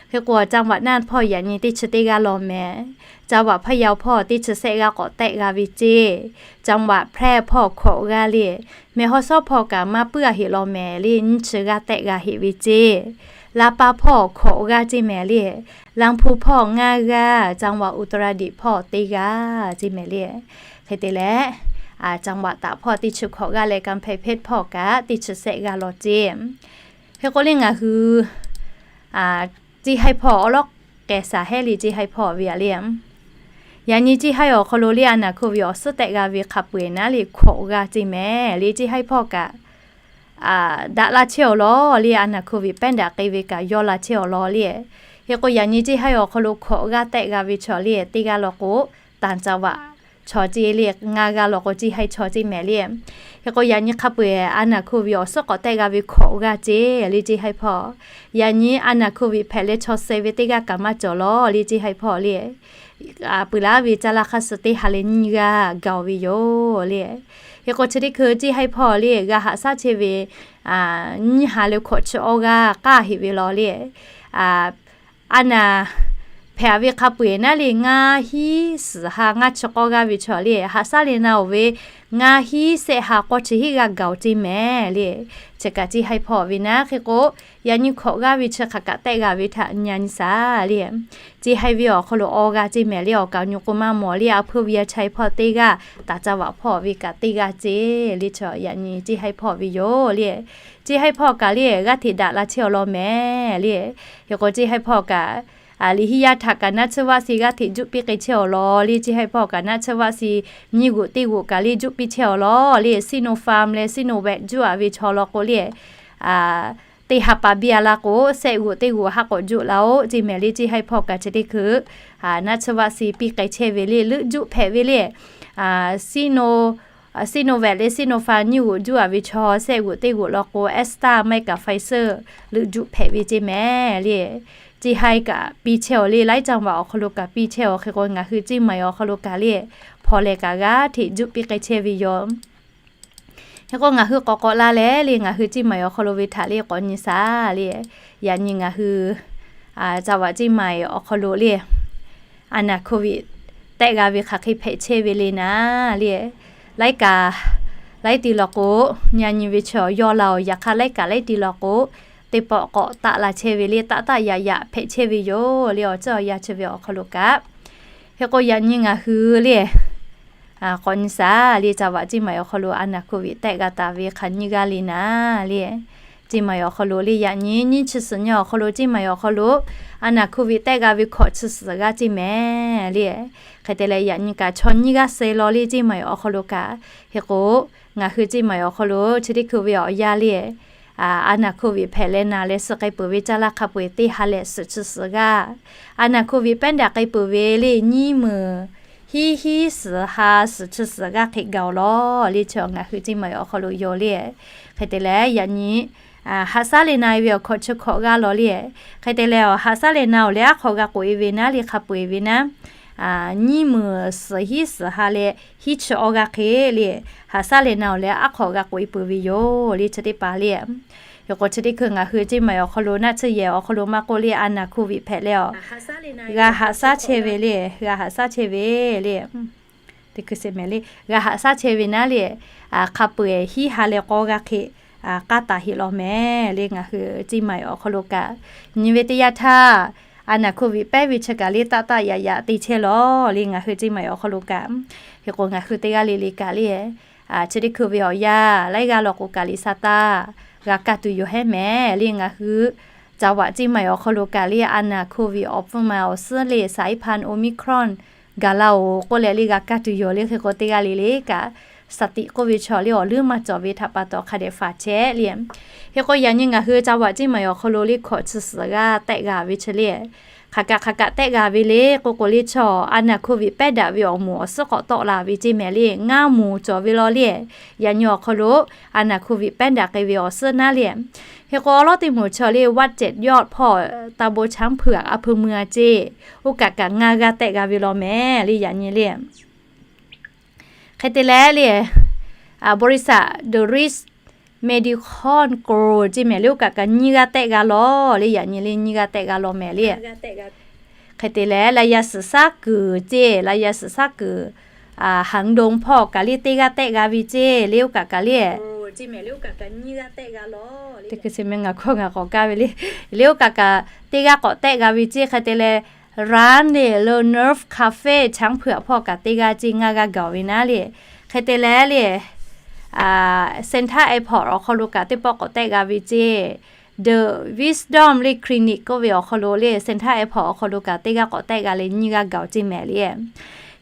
Hk'e k'o จังหวัดน่าน hpawˇ yaꞈ nyi teˇ chi teˇ g'aˇ law mehˍ. จังหวัดพะเยา hpawˇ teˇ chi sehˆ g'aˇ k'awꞈ tehˆ g'a ve ceˇ. จังหวัดแพร่ hpawˇ hkawꞈ g'aˇ le. แม่ฮ่องสอน hpawˇ kaꞈ maˇ puiˉ a heꞈ law mehˍ le, nyiˇ chi g'aˇ tehˆ g'a heꞈ ve ceˇ. ลำปาง hpawˇ hkawꞈ g'aˇ ceˇ mehˍ le. ลำพูน hpawˇ ngaˇ g'aˇ, จังหวัดอุตรดิตถ์ hpawˇ teˇ g'aˇ ceˇ mehˍ le. Hk'e te leh, จังหวัดตาก hpawˇ teˇ chi hkawꞈ g'aˇ leh กำแพงเพชร hpawˇ kaꞈ teˇ chi sehˆ g'aˇ law ceˇ. Hk'e k'o le ngaˬ hui ceˇ haiˇ hpawˇ awˬ lawˉ k'ehˬ shaˍ hehˉ le ceˇ haiˇ hpawˇ ve a le. Yaꞈ nyi ceˇ haiˇ awˬ hk'aw lo le a naˍ โควิด awˬ suhˉ tehˆ g'a ve hk'a peu-eˬ naˉ le hkawꞈ g'aˇ ceˇ mehˍ le, ceˇ haiˇ hpawˇ kaꞈ daꞈ la chehˇ-aˬ law le, a naˍ โควิด pehˉ daꞈ k'ai ve kaꞈ yawˇ la chehˇ-aˬ law le. Hk'e k'o yaꞈ nyi ceˇ haiˇ awˬ hk'aw lo hkawꞈ g'aˇ tehˆ g'a ve chaw le teˇ g'aˇ law k'o, ต่างจังหวัด chaw ceˇ le, ngaˇ g'aˇ law k'o ceˇ haiˇ chaw ceˇ mehˍ le. Hk'e k'o yaꞈ nyi hk'a peu-eˬ a naˍ โควิด awˬ suhˉ k'awꞈ tehˆ g'a ve hkawꞈ g'aˇ ceˇ le ceˇ haiˇ hpawˇ. Yaꞈ nyi a naˍ โควิด hpehꞈ leh chaw suh ve teˇ g'aˇ kaꞈ maˇ cawˬ law le ceˇ haiˇ hpawˇ le. Peuˬ laˇ ve caˇ laˇ hk'a suh teˇ ha leh nyiˇ g'aˇ gaˬ-oˬ ve yoˬ le. Hk'e k'o chi teˇ hkui ceˇ haiˇ hpawˇ le g'a haꞈ shaˉ chehˇ ve nyiˇ ha leh hkawꞈ chi awˇ g'aˇ k'aˇ heꞈ ve law le. A naˍ hpehꞈ ve hk'a peu-eˬ naˉ le ngaˇ hinˉ suhˍ ha ngaˇ chi k'awˇ g'aˇ ve chaw le, haꞈ shaˉ leh na-oˬ ve ngaˇ hinˉ sehˆ ha k'awˇ chi hinˉ g'aˇ gaˬ-oˬ ceˇ mehˍ le. Chi kaꞈ ceˇ haiˇ hpawˇ ve naˉ. Hk'e k'o yaꞈ nyi hkawꞈ g'aˇ ve chi hk'aˬ kaꞈ tehˆ g'a ve htaꞈ nyi nyi shaˍ le. Ceˇ haiˇ ve awˬ hk'aw lo awˬ g'aˇ ceˇ mehˍ le, awˬ kaˍ awˬ nyi k'o maˇ mawˬ le, a hpuˇ ve a chaˇ haiˇ hpawˇ teˇ g'aˇ ต่างจังหวัด hpawˇ ve kaꞈ teˇ g'aˇ ceˇ le. Chaw yaꞈ nyi ceˇ haiˇ hpawˇ ve yoˬ le. Ceˇ haiˇ hpawˇ kaꞈ le g'aˇ hteꞈ daꞈ la chehˇ-aˬ law mehˍ le. Hk'e k'o ceˇ haiˇ hpawˇ kaꞈ liꞈ hiˉ yaˇ htaꞈ kaꞈ naˆ tsuhˇ vaˆ si g'aˇ hteꞈ juˆ piˇ k'ai chehˇ-aˬ law le. Ceˇ haiˇ hpawˇ kaꞈ naˆ tsuhˇ vaˆ si nyiˇ g'oꞈ teˇ g'oꞈ kaꞈ le juˆ piˇ chehˇ-aˬ law le. Sinopharm leh Sinovac juˆ-a ve chaw law k'o le, teˇ ha pa biˇ-a laˇ k'o, sehˆ g'oꞈ teˇ g'oꞈ haˉ k'awꞈ juˆ laˇ-oˆ ceˇ mehˍ le. Ceˇ haiˇ hpawˇ kaꞈ chi teˇ hkui naˆ tsuhˇ vaˆ si piˇ k'ai chehˇ ve le, leuˆ juˆ hpehꞈ ve le. Sino Sinovac leh Sinopharm nyiˇ g'oꞈ juˆ-a ve chaw, sehˆ g'oꞈ teˇ g'oꞈ law k'o, AstraZeneca, Pfizer leuˆ juˆ hpehꞈ ve ceˇ mehˍ le. Ceˇ haiˇ kaꞈ piˇ chehˇ-aˬ le, laiˉ caˇ vaꞈ awˬ hk'aw lo kaꞈ piˇ chehˇ-aˬ. Hk'e k'o ngaˬ hui ceˇ maiˍ awˬ hk'aw lo kaꞈ le, hpaw leh kaꞈ g'aˇ hteꞈ juˆ piˇ k'ai chehˇ ve yoˬ. Hk'e k'o ngaˬ hui k'awꞈ k'awꞈ la leh le, ngaˬ hui Ciˇ maˬ awˬ hk'aw lo ve htaꞈ le k'awꞈ nyi shaˍ le. Yaꞈ nyi ngaˬ hui จังหวัด Ciˇ maˬ awˬ hk'aw lo le, อาณา โควิด tehˆ g'a ve hk'aˬ hk'e hpehꞈ chehˇ ve le naˍ le, laiˉ kaꞈ laiˉ ti law k'o, nyi nyi ve chi awˬ yawˇ la oˬ. Yaꞈ hk'aˇ laiˉ kaꞈ laiˉ ti law k'o, teˇ pawˆ k'awꞈ taˆ la chehˇ ve le, taˆ taˆ yaꞈ yaꞈ hpehꞈ chehˇ ve yoˬ le, awˬ ceuˬ awˬ yanˇ chi ve awˬ hk'aw lo kaꞈ. Hk'e k'o yaꞈ nyi ngaˬ hui le k'awꞈ nyi shaˍ le, จังหวัด Ciˇ maˬ awˬ hk'aw lo อาณา โควิด tehˆ g'a taˍ ve hk'aˬ nyiˇ g'aˇ le naˍ le. Ciˇ maˬ awˬ hk'aw lo le yaꞈ nyi nyiˇ chi suhˍ nyi awˬ hk'aw lo Ciˇ maˬ awˬ hk'aw lo อาณา โควิด tehˆ g'a ve hkawꞈ chi suhˍ g'aˇ ceˇ mehˍ le. Hk'e te leh yaꞈ nyi kaꞈ chaw nyiˇ g'aˇ suh law le Ciˇ maˬ awˬ hk'aw lo kaꞈ. Hk'e k'o ngaˬ hui Ciˇ maˬ awˬ hk'aw lo chi teˇ hkui ve awˬ yanˇ le, อาณา โควิด hpehꞈ leh naˍ leh suh k'ai peuˬ ve caˇ laˇ hk'a peu-eˬ teˇ ha leh suhˍ chi suhˍ g'aˇ, อาณา โควิด pehˉ daꞈ k'ai peuˬ ve le nyiˇ meunˍ hiˉ hiˉ suhˍ ha suhˍ chi suhˍ g'aˇ hk'e gaˬ-oˬ law le. Chi ngaˬ hui Ciˇ maˬ awˬ hk'aw lo yoˬ le. Hk'e te leh yaꞈ nyi haꞈ shaˉ le naˍ-e ve awˬ hkawꞈ chi hkawꞈ g'aˇ law le. Hk'e te leh awˬ haꞈ shaˉ le naˍ-oˬ leh aˉ hk'aw g'a k'oꞈ-e ve naˉ le hk'a peu-eˬ ve naˉ, nyiˇ meunˍ suhˍ hiˉ suhˍ ha leh hiˉ chi awˇ g'aˇ hk'e le, haꞈ shaˉ le naˍ-oˬ leh aˉ hk'aw g'a k'oꞈ-e peuˬ ve yoˬ le chi teˇ hpaˍ le. Hk'e k'o chi teˇ hkui ngaˬ hui Ciˇ maˬ awˬ hk'aw lo naˆ tsuhˇ yehˬ awˬ hk'aw lo maˇ k'oˆ le อาณา โควิด hpehꞈ leh awˬ g'a haꞈ shaˉ chehˇ ve le, g'a haꞈ shaˉ chehˇ ve le. Teˇ hkui se mehˍ le, g'a haꞈ shaˉ chehˇ ve naˉ le, hk'a peu-eˬ hiˉ ha leh k'awˇ g'aˇ hk'e k'aˇ taˍ heˆ law mehˍ le. Ngaˬ hui Ciˇ maˬ awˬ hk'aw lo kaꞈ nyi ve teˇ yanˇ htaˇ, อาณา โควิด pehˉ ve chi kaꞈ le taˆ taˆ yaꞈ yaꞈ te chehˇ law le ngaˬ hui Ciˇ maˬ awˬ hk'aw lo kaꞈ. Hk'e k'o ngaˬ hui teˇ g'aˇ le le kaꞈ le, chi teˇ hkui ve awˬ yanˇ laiˉ g'aˇ law k'o kaꞈ liꞈ sa taˇ g'a kaˇ tuˬ yoˬ hehˉ mehˍ le. Ngaˬ hui จังหวัด Ciˇ maˬ awˬ hk'aw lo kaꞈ le อาณา โควิด awˬ hpfuhˇ ma awˬ suhˉ le สายพันธุ์ โอมิครอน gaˬ la-oˬ k'oˆ leh le g'a kaˇ tuˬ yoˬ le. Hk'e k'o teˇ g'aˇ le le kaꞈ สติ k'oˆ ve chaw le awˬ leuˉ maˇ cawˬ ve htaꞈ pa taw hk'a dehꞈ faˍ chehˇ le. Hk'e k'o yaꞈ nyi ngaˬ hui จังหวัด Ciˇ maˬ awˬ hk'aw lo le hkawꞈ chi suhˍ g'aˇ tehˆ g'a ve chi le, hk'aˬ kaꞈ hk'aˬ kaꞈ tehˆ g'a ve le k'oˆ k'o le chaw อาณา โควิด pehˉ daꞈ ve awˬ moˍ awˬ suhˉ k'awꞈ tawˆ la ve ceˇ mehˍ le. Ngaˇ moˍ cawˬ ve law le, yaꞈ nyi awˬ hk'aw lo อาณา โควิด pehˉ daꞈ k'ai ve awˬ suhˉ naˉ le. Hk'e k'o awˉ lawˉ teˇ moˍ chaw le วัดเจ็ดยอด hpawˇ ตำบลช้างเผือก อำเภอเมือง ceˇ, oˇ kaꞈ kaꞈ ngaˇ g'aˇ tehˆ g'a ve law mehˍ le yaꞈ nyi le. Hk'e te leh le, บริษัท The Ritz Medical Group ceˇ mehˍ le, oˇ kaꞈ kaꞈ nyiˇ g'aˇ tehˆ g'a law le yaꞈ nyi le, nyiˇ g'aˇ tehˆ g'a law mehˍ le. Hk'e te leh ราชาศึกษา kuiˬ ceˇ, ราชาศึกษา kuiˬ หางดง hpawˇ kaꞈ le teˇ g'aˇ tehˆ g'a ve ceˇ le, oˇ kaꞈ kaꞈ le, teˇ hkui se mehˍ ngaˬ hkawˇ ngaˬ k'awꞈ kaˇ ve le, le oˇ kaꞈ kaꞈ teˇ g'aˇ k'awꞈ tehˆ g'a ve ceˇ. Hk'e te leh ร้าน le, Le Nerve Cafe Champhuac hpawˇ kaꞈ teˇ g'aˇ ceˇ ngaˇ g'aˇ gaˬ-oˬ ve naˉ le. Hk'e te leh le, Santa Airport awˬ hk'aw lo kaꞈ teˇ pawˆ k'awꞈ tehˆ g'a ve ceˇ. The Wisdom le clinic k'oˆ ve awˬ hk'aw lo le Santa Airport awˬ hk'aw lo kaꞈ teˇ g'aˇ k'awꞈ tehˆ g'a leh nyiˇ g'aˇ gaˬ-oˬ ceˇ mehˍ le.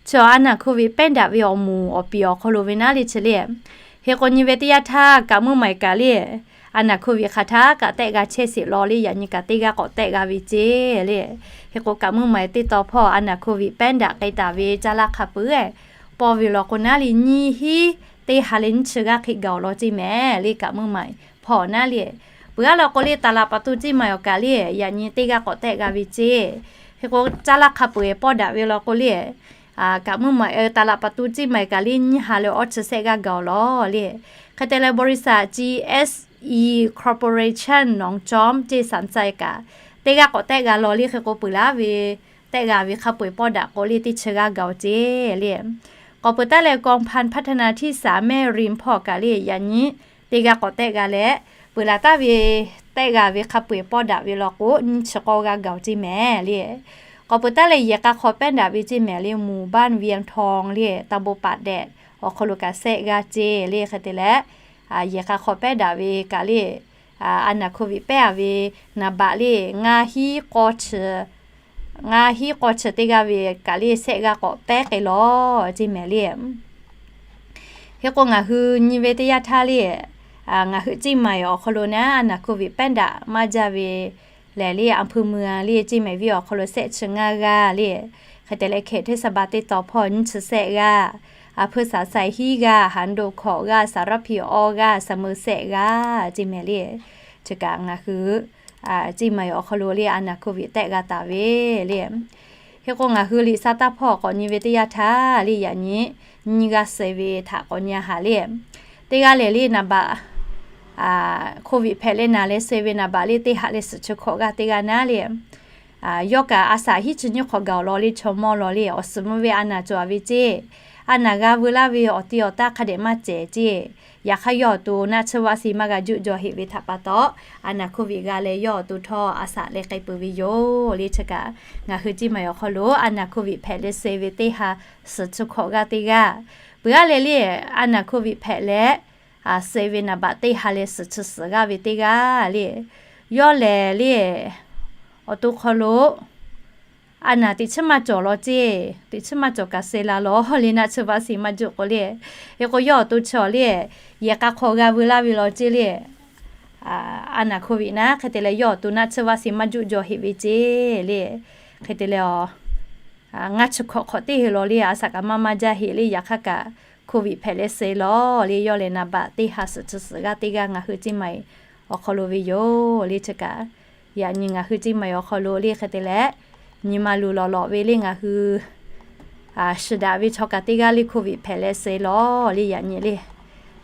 Chi อาณา โควิด pehˉ daꞈ ve awˬ moˍ awˬ piˍ awˬ hk'aw lo ve naˉ le chi le. Hk'e k'o nyi ve teˇ yanˇ htaˇ kaꞈ meuˇ maˬ kaꞈ le, อาณา โควิด hk'aˬ htaˇ kaꞈ tehˆ g'a chehˇ sheˍ law le yaꞈ nyi kaꞈ teˇ g'aˇ k'awꞈ tehˆ g'a ve ceˇ le. Hk'e k'o kaꞈ meuˇ maˬ teˇ taw hpawˇ อาณา โควิด pehˉ daꞈ k'ai taˍ ve caˇ laˇ hk'a peu-eˬ pawˇ ve law k'o naˉ le nyiˇ hiˉ teˇ ha leh nyiˇ chi g'aˇ hk'e gaˬ-oˬ law ceˇ mehˍ le kaꞈ meuˇ maˬ hpawˇ naˉ le. Peuˬ aˉ law k'o le ตลาดประตู ceˇ maˬ awˬ kaꞈ le yaꞈ nyi teˇ g'aˇ k'awꞈ tehˆ g'a ve ceˇ. Hk'e k'o caˇ laˇ hk'a peu-eˬ pawˇ daꞈ ve law k'o le, kaꞈ meuˇ maˬ ตลาดประตู ceˇ maˬ kaꞈ le nyiˇ ha leh awˉ chi sehˆ g'aˇ gaˬ-oˬ law le. Hk'e te leh บริษัท จีเอสอี Corporation หนองจอก ceˇ สามไซ kaꞈ teˇ g'aˇ k'awꞈ tehˆ g'a law le. Hk'e k'o peuˬ laˉ ve tehˆ g'a ve hk'a peu-eˬ pawˇ daꞈ k'o le teˇ chi g'aˇ gaˬ-oˬ ceˇ le. K'awꞈ peuˬ taˉ leh กองพันพัฒนาที่สาม แม่ริม hpawˇ kaꞈ le yaꞈ nyi teˇ g'aˇ k'awꞈ tehˆ g'a leh, peuˬ laˬ taˍ ve tehˆ g'a ve hk'a peu-eˬ pawˇ daꞈ ve law k'o nyiˇ chi k'awˇ g'aˇ gaˬ-oˬ ceˇ mehˍ le. K'awꞈ peuˬ taˉ leh yehˬ k'a hk'aw pehˉ daꞈ ve ceˇ mehˍ le หมู่บ้านเวียงทอง le ตำบลป่าแดด awˬ hk'aw lo kaꞈ sehˆ g'aˇ ceˇ le. Hk'e te leh yehˬ k'a hk'aw pehˉ daꞈ ve kaꞈ le อาณา โควิด pehˉ-a ve naˍ baꞈ le ngaˇ hiˉ k'awˇ chi ngaˇ hiˉ k'awˇ chi teˇ g'aˇ ve kaꞈ le sehˆ g'aˇ k'awꞈ pehˉ k'ai law ceˇ mehˍ le. Hk'e k'o ngaˬ hui nyi ve teˇ yanˇ htaˇ le, ngaˬ hui ceˇ maˬ awˬ hk'aw lo naˉ อาณา โควิด pehˉ daꞈ maˇ jaˇ ve lehˬ le อำเภอเมือง le ceˇ mehˍ ve awˬ hk'aw lo sehˆ chi ngaˇ g'aˇ le. Hk'e te leh เขตเทศบาล teˇ taw hpawˇ nyiˇ chi sehˆ g'aˇ, อำเภอสามไซ hiˉ g'aˇ, หางดง hkawꞈ g'aˇ, สารพี awˇ g'aˇ, เสมิง sehˆ g'aˇ ceˇ mehˍ le. Chi kaꞈ ngaˬ hui ceˇ maˬ awˬ hk'aw lo le อาณา โควิด tehˆ g'a taˍ ve le. Hk'e k'o ngaˬ hui liꞈ sa taˇ hpawˇ k'awꞈ nyi ve teˇ yanˇ htaˇ le yaꞈ nyi nyiˇ g'aˇ suh ve htaꞈ k'awꞈ nyi-a haꞈ le. Teˇ g'aˇ lehˬ le naˍ baꞈ, COVID hpehꞈ leh naˍ leh suh ve naˍ baꞈ le teˇ ha leh suhˍ chi hkawꞈ g'aˇ teˇ g'aˇ naˉ le, yawˇ kaꞈ a shaꞈ hiˉ chi nyiˇ hk'awꞈ gaˬ awˬ lawn le chaw mawˇ law le awˬ suhˍ mvuh ve a naˍ cawˬ a ve ceˇ. A naˍ g'a veu laˇ ve awˬ ti awˬ taˇ hk'a dehꞈ maˇ cehˬ ceˇ. Yaꞈ hk'aˇ yawˇ awˬ to naˆ tsuhˇ vaˆ siˍ maˇ g'a juˆ jaw heꞈ ve htaꞈ pa taw, a naˍ COVID g'a leh yawˇ awˬ to htawˇ a shaꞈ leh k'ai peuˬ ve yoˬ le chi kaꞈ, ngaˬ hui Ceˇ Maiˍ awˬ hk'aw lo a naˍ COVID hpehꞈ leh suh ve teˇ ha suhˍ chi hkawꞈ g'aˇ teˇ g'aˇ. Peuˬ g'aˇ lehˬ le, a naˍ COVID hpehꞈ leh suh ve naˍ baꞈ teˇ ha leh suhˍ chi suhˍ g'aˇ ve teˇ g'aˇ le, yawˇ lehˬ le awˬ to hk'aw lo a naˍ teꞈ chiˉ maˇ cawˬ law ceˇ, teꞈ chiˉ maˇ cawˬ kaꞈ suh la law le naˆ tsuhˇ vaˆ siˍ maˇ juˆ k'o le. Hk'e k'o yawˇ awˬ to chi awˬ le, yehˬ k'a hk'aw g'a veu laˇ ve law ceˇ le. A naˍ COVID naˉ hk'e te leh yawˇ awˬ to naˆ tsuhˇ vaˆ siˍ maˇ juˆ jaw heꞈ ve ceˇ le. Hk'e te leh a, ngaˇ chi hkawꞈ hk'awꞈ teˇ hui law le a shaꞈ kaꞈ maˇ maˇ jaˇ heꞈ le, yaꞈ hk'aˇ kaꞈ COVID hpehꞈ leh suh law le yawˇ lehˬ naˍ baꞈ teˇ ha suhˍ chi suhˍ g'aˇ teˇ g'aˇ ngaˬ hui Ceˇ Maiˍ awˬ hk'aw lo ve yoˬ le chi kaꞈ, yaꞈ nyi ngaˬ hui Ceˇ Maiˍ awˬ hk'aw lo le hk'e te leh, nyi ma luˬ lawꞈ lawꞈ ve le ngaˬ hui shiˍ daꞈ ve chaw kaꞈ teˇ g'aˇ le COVID hpehꞈ leh suh law le yaꞈ nyi le,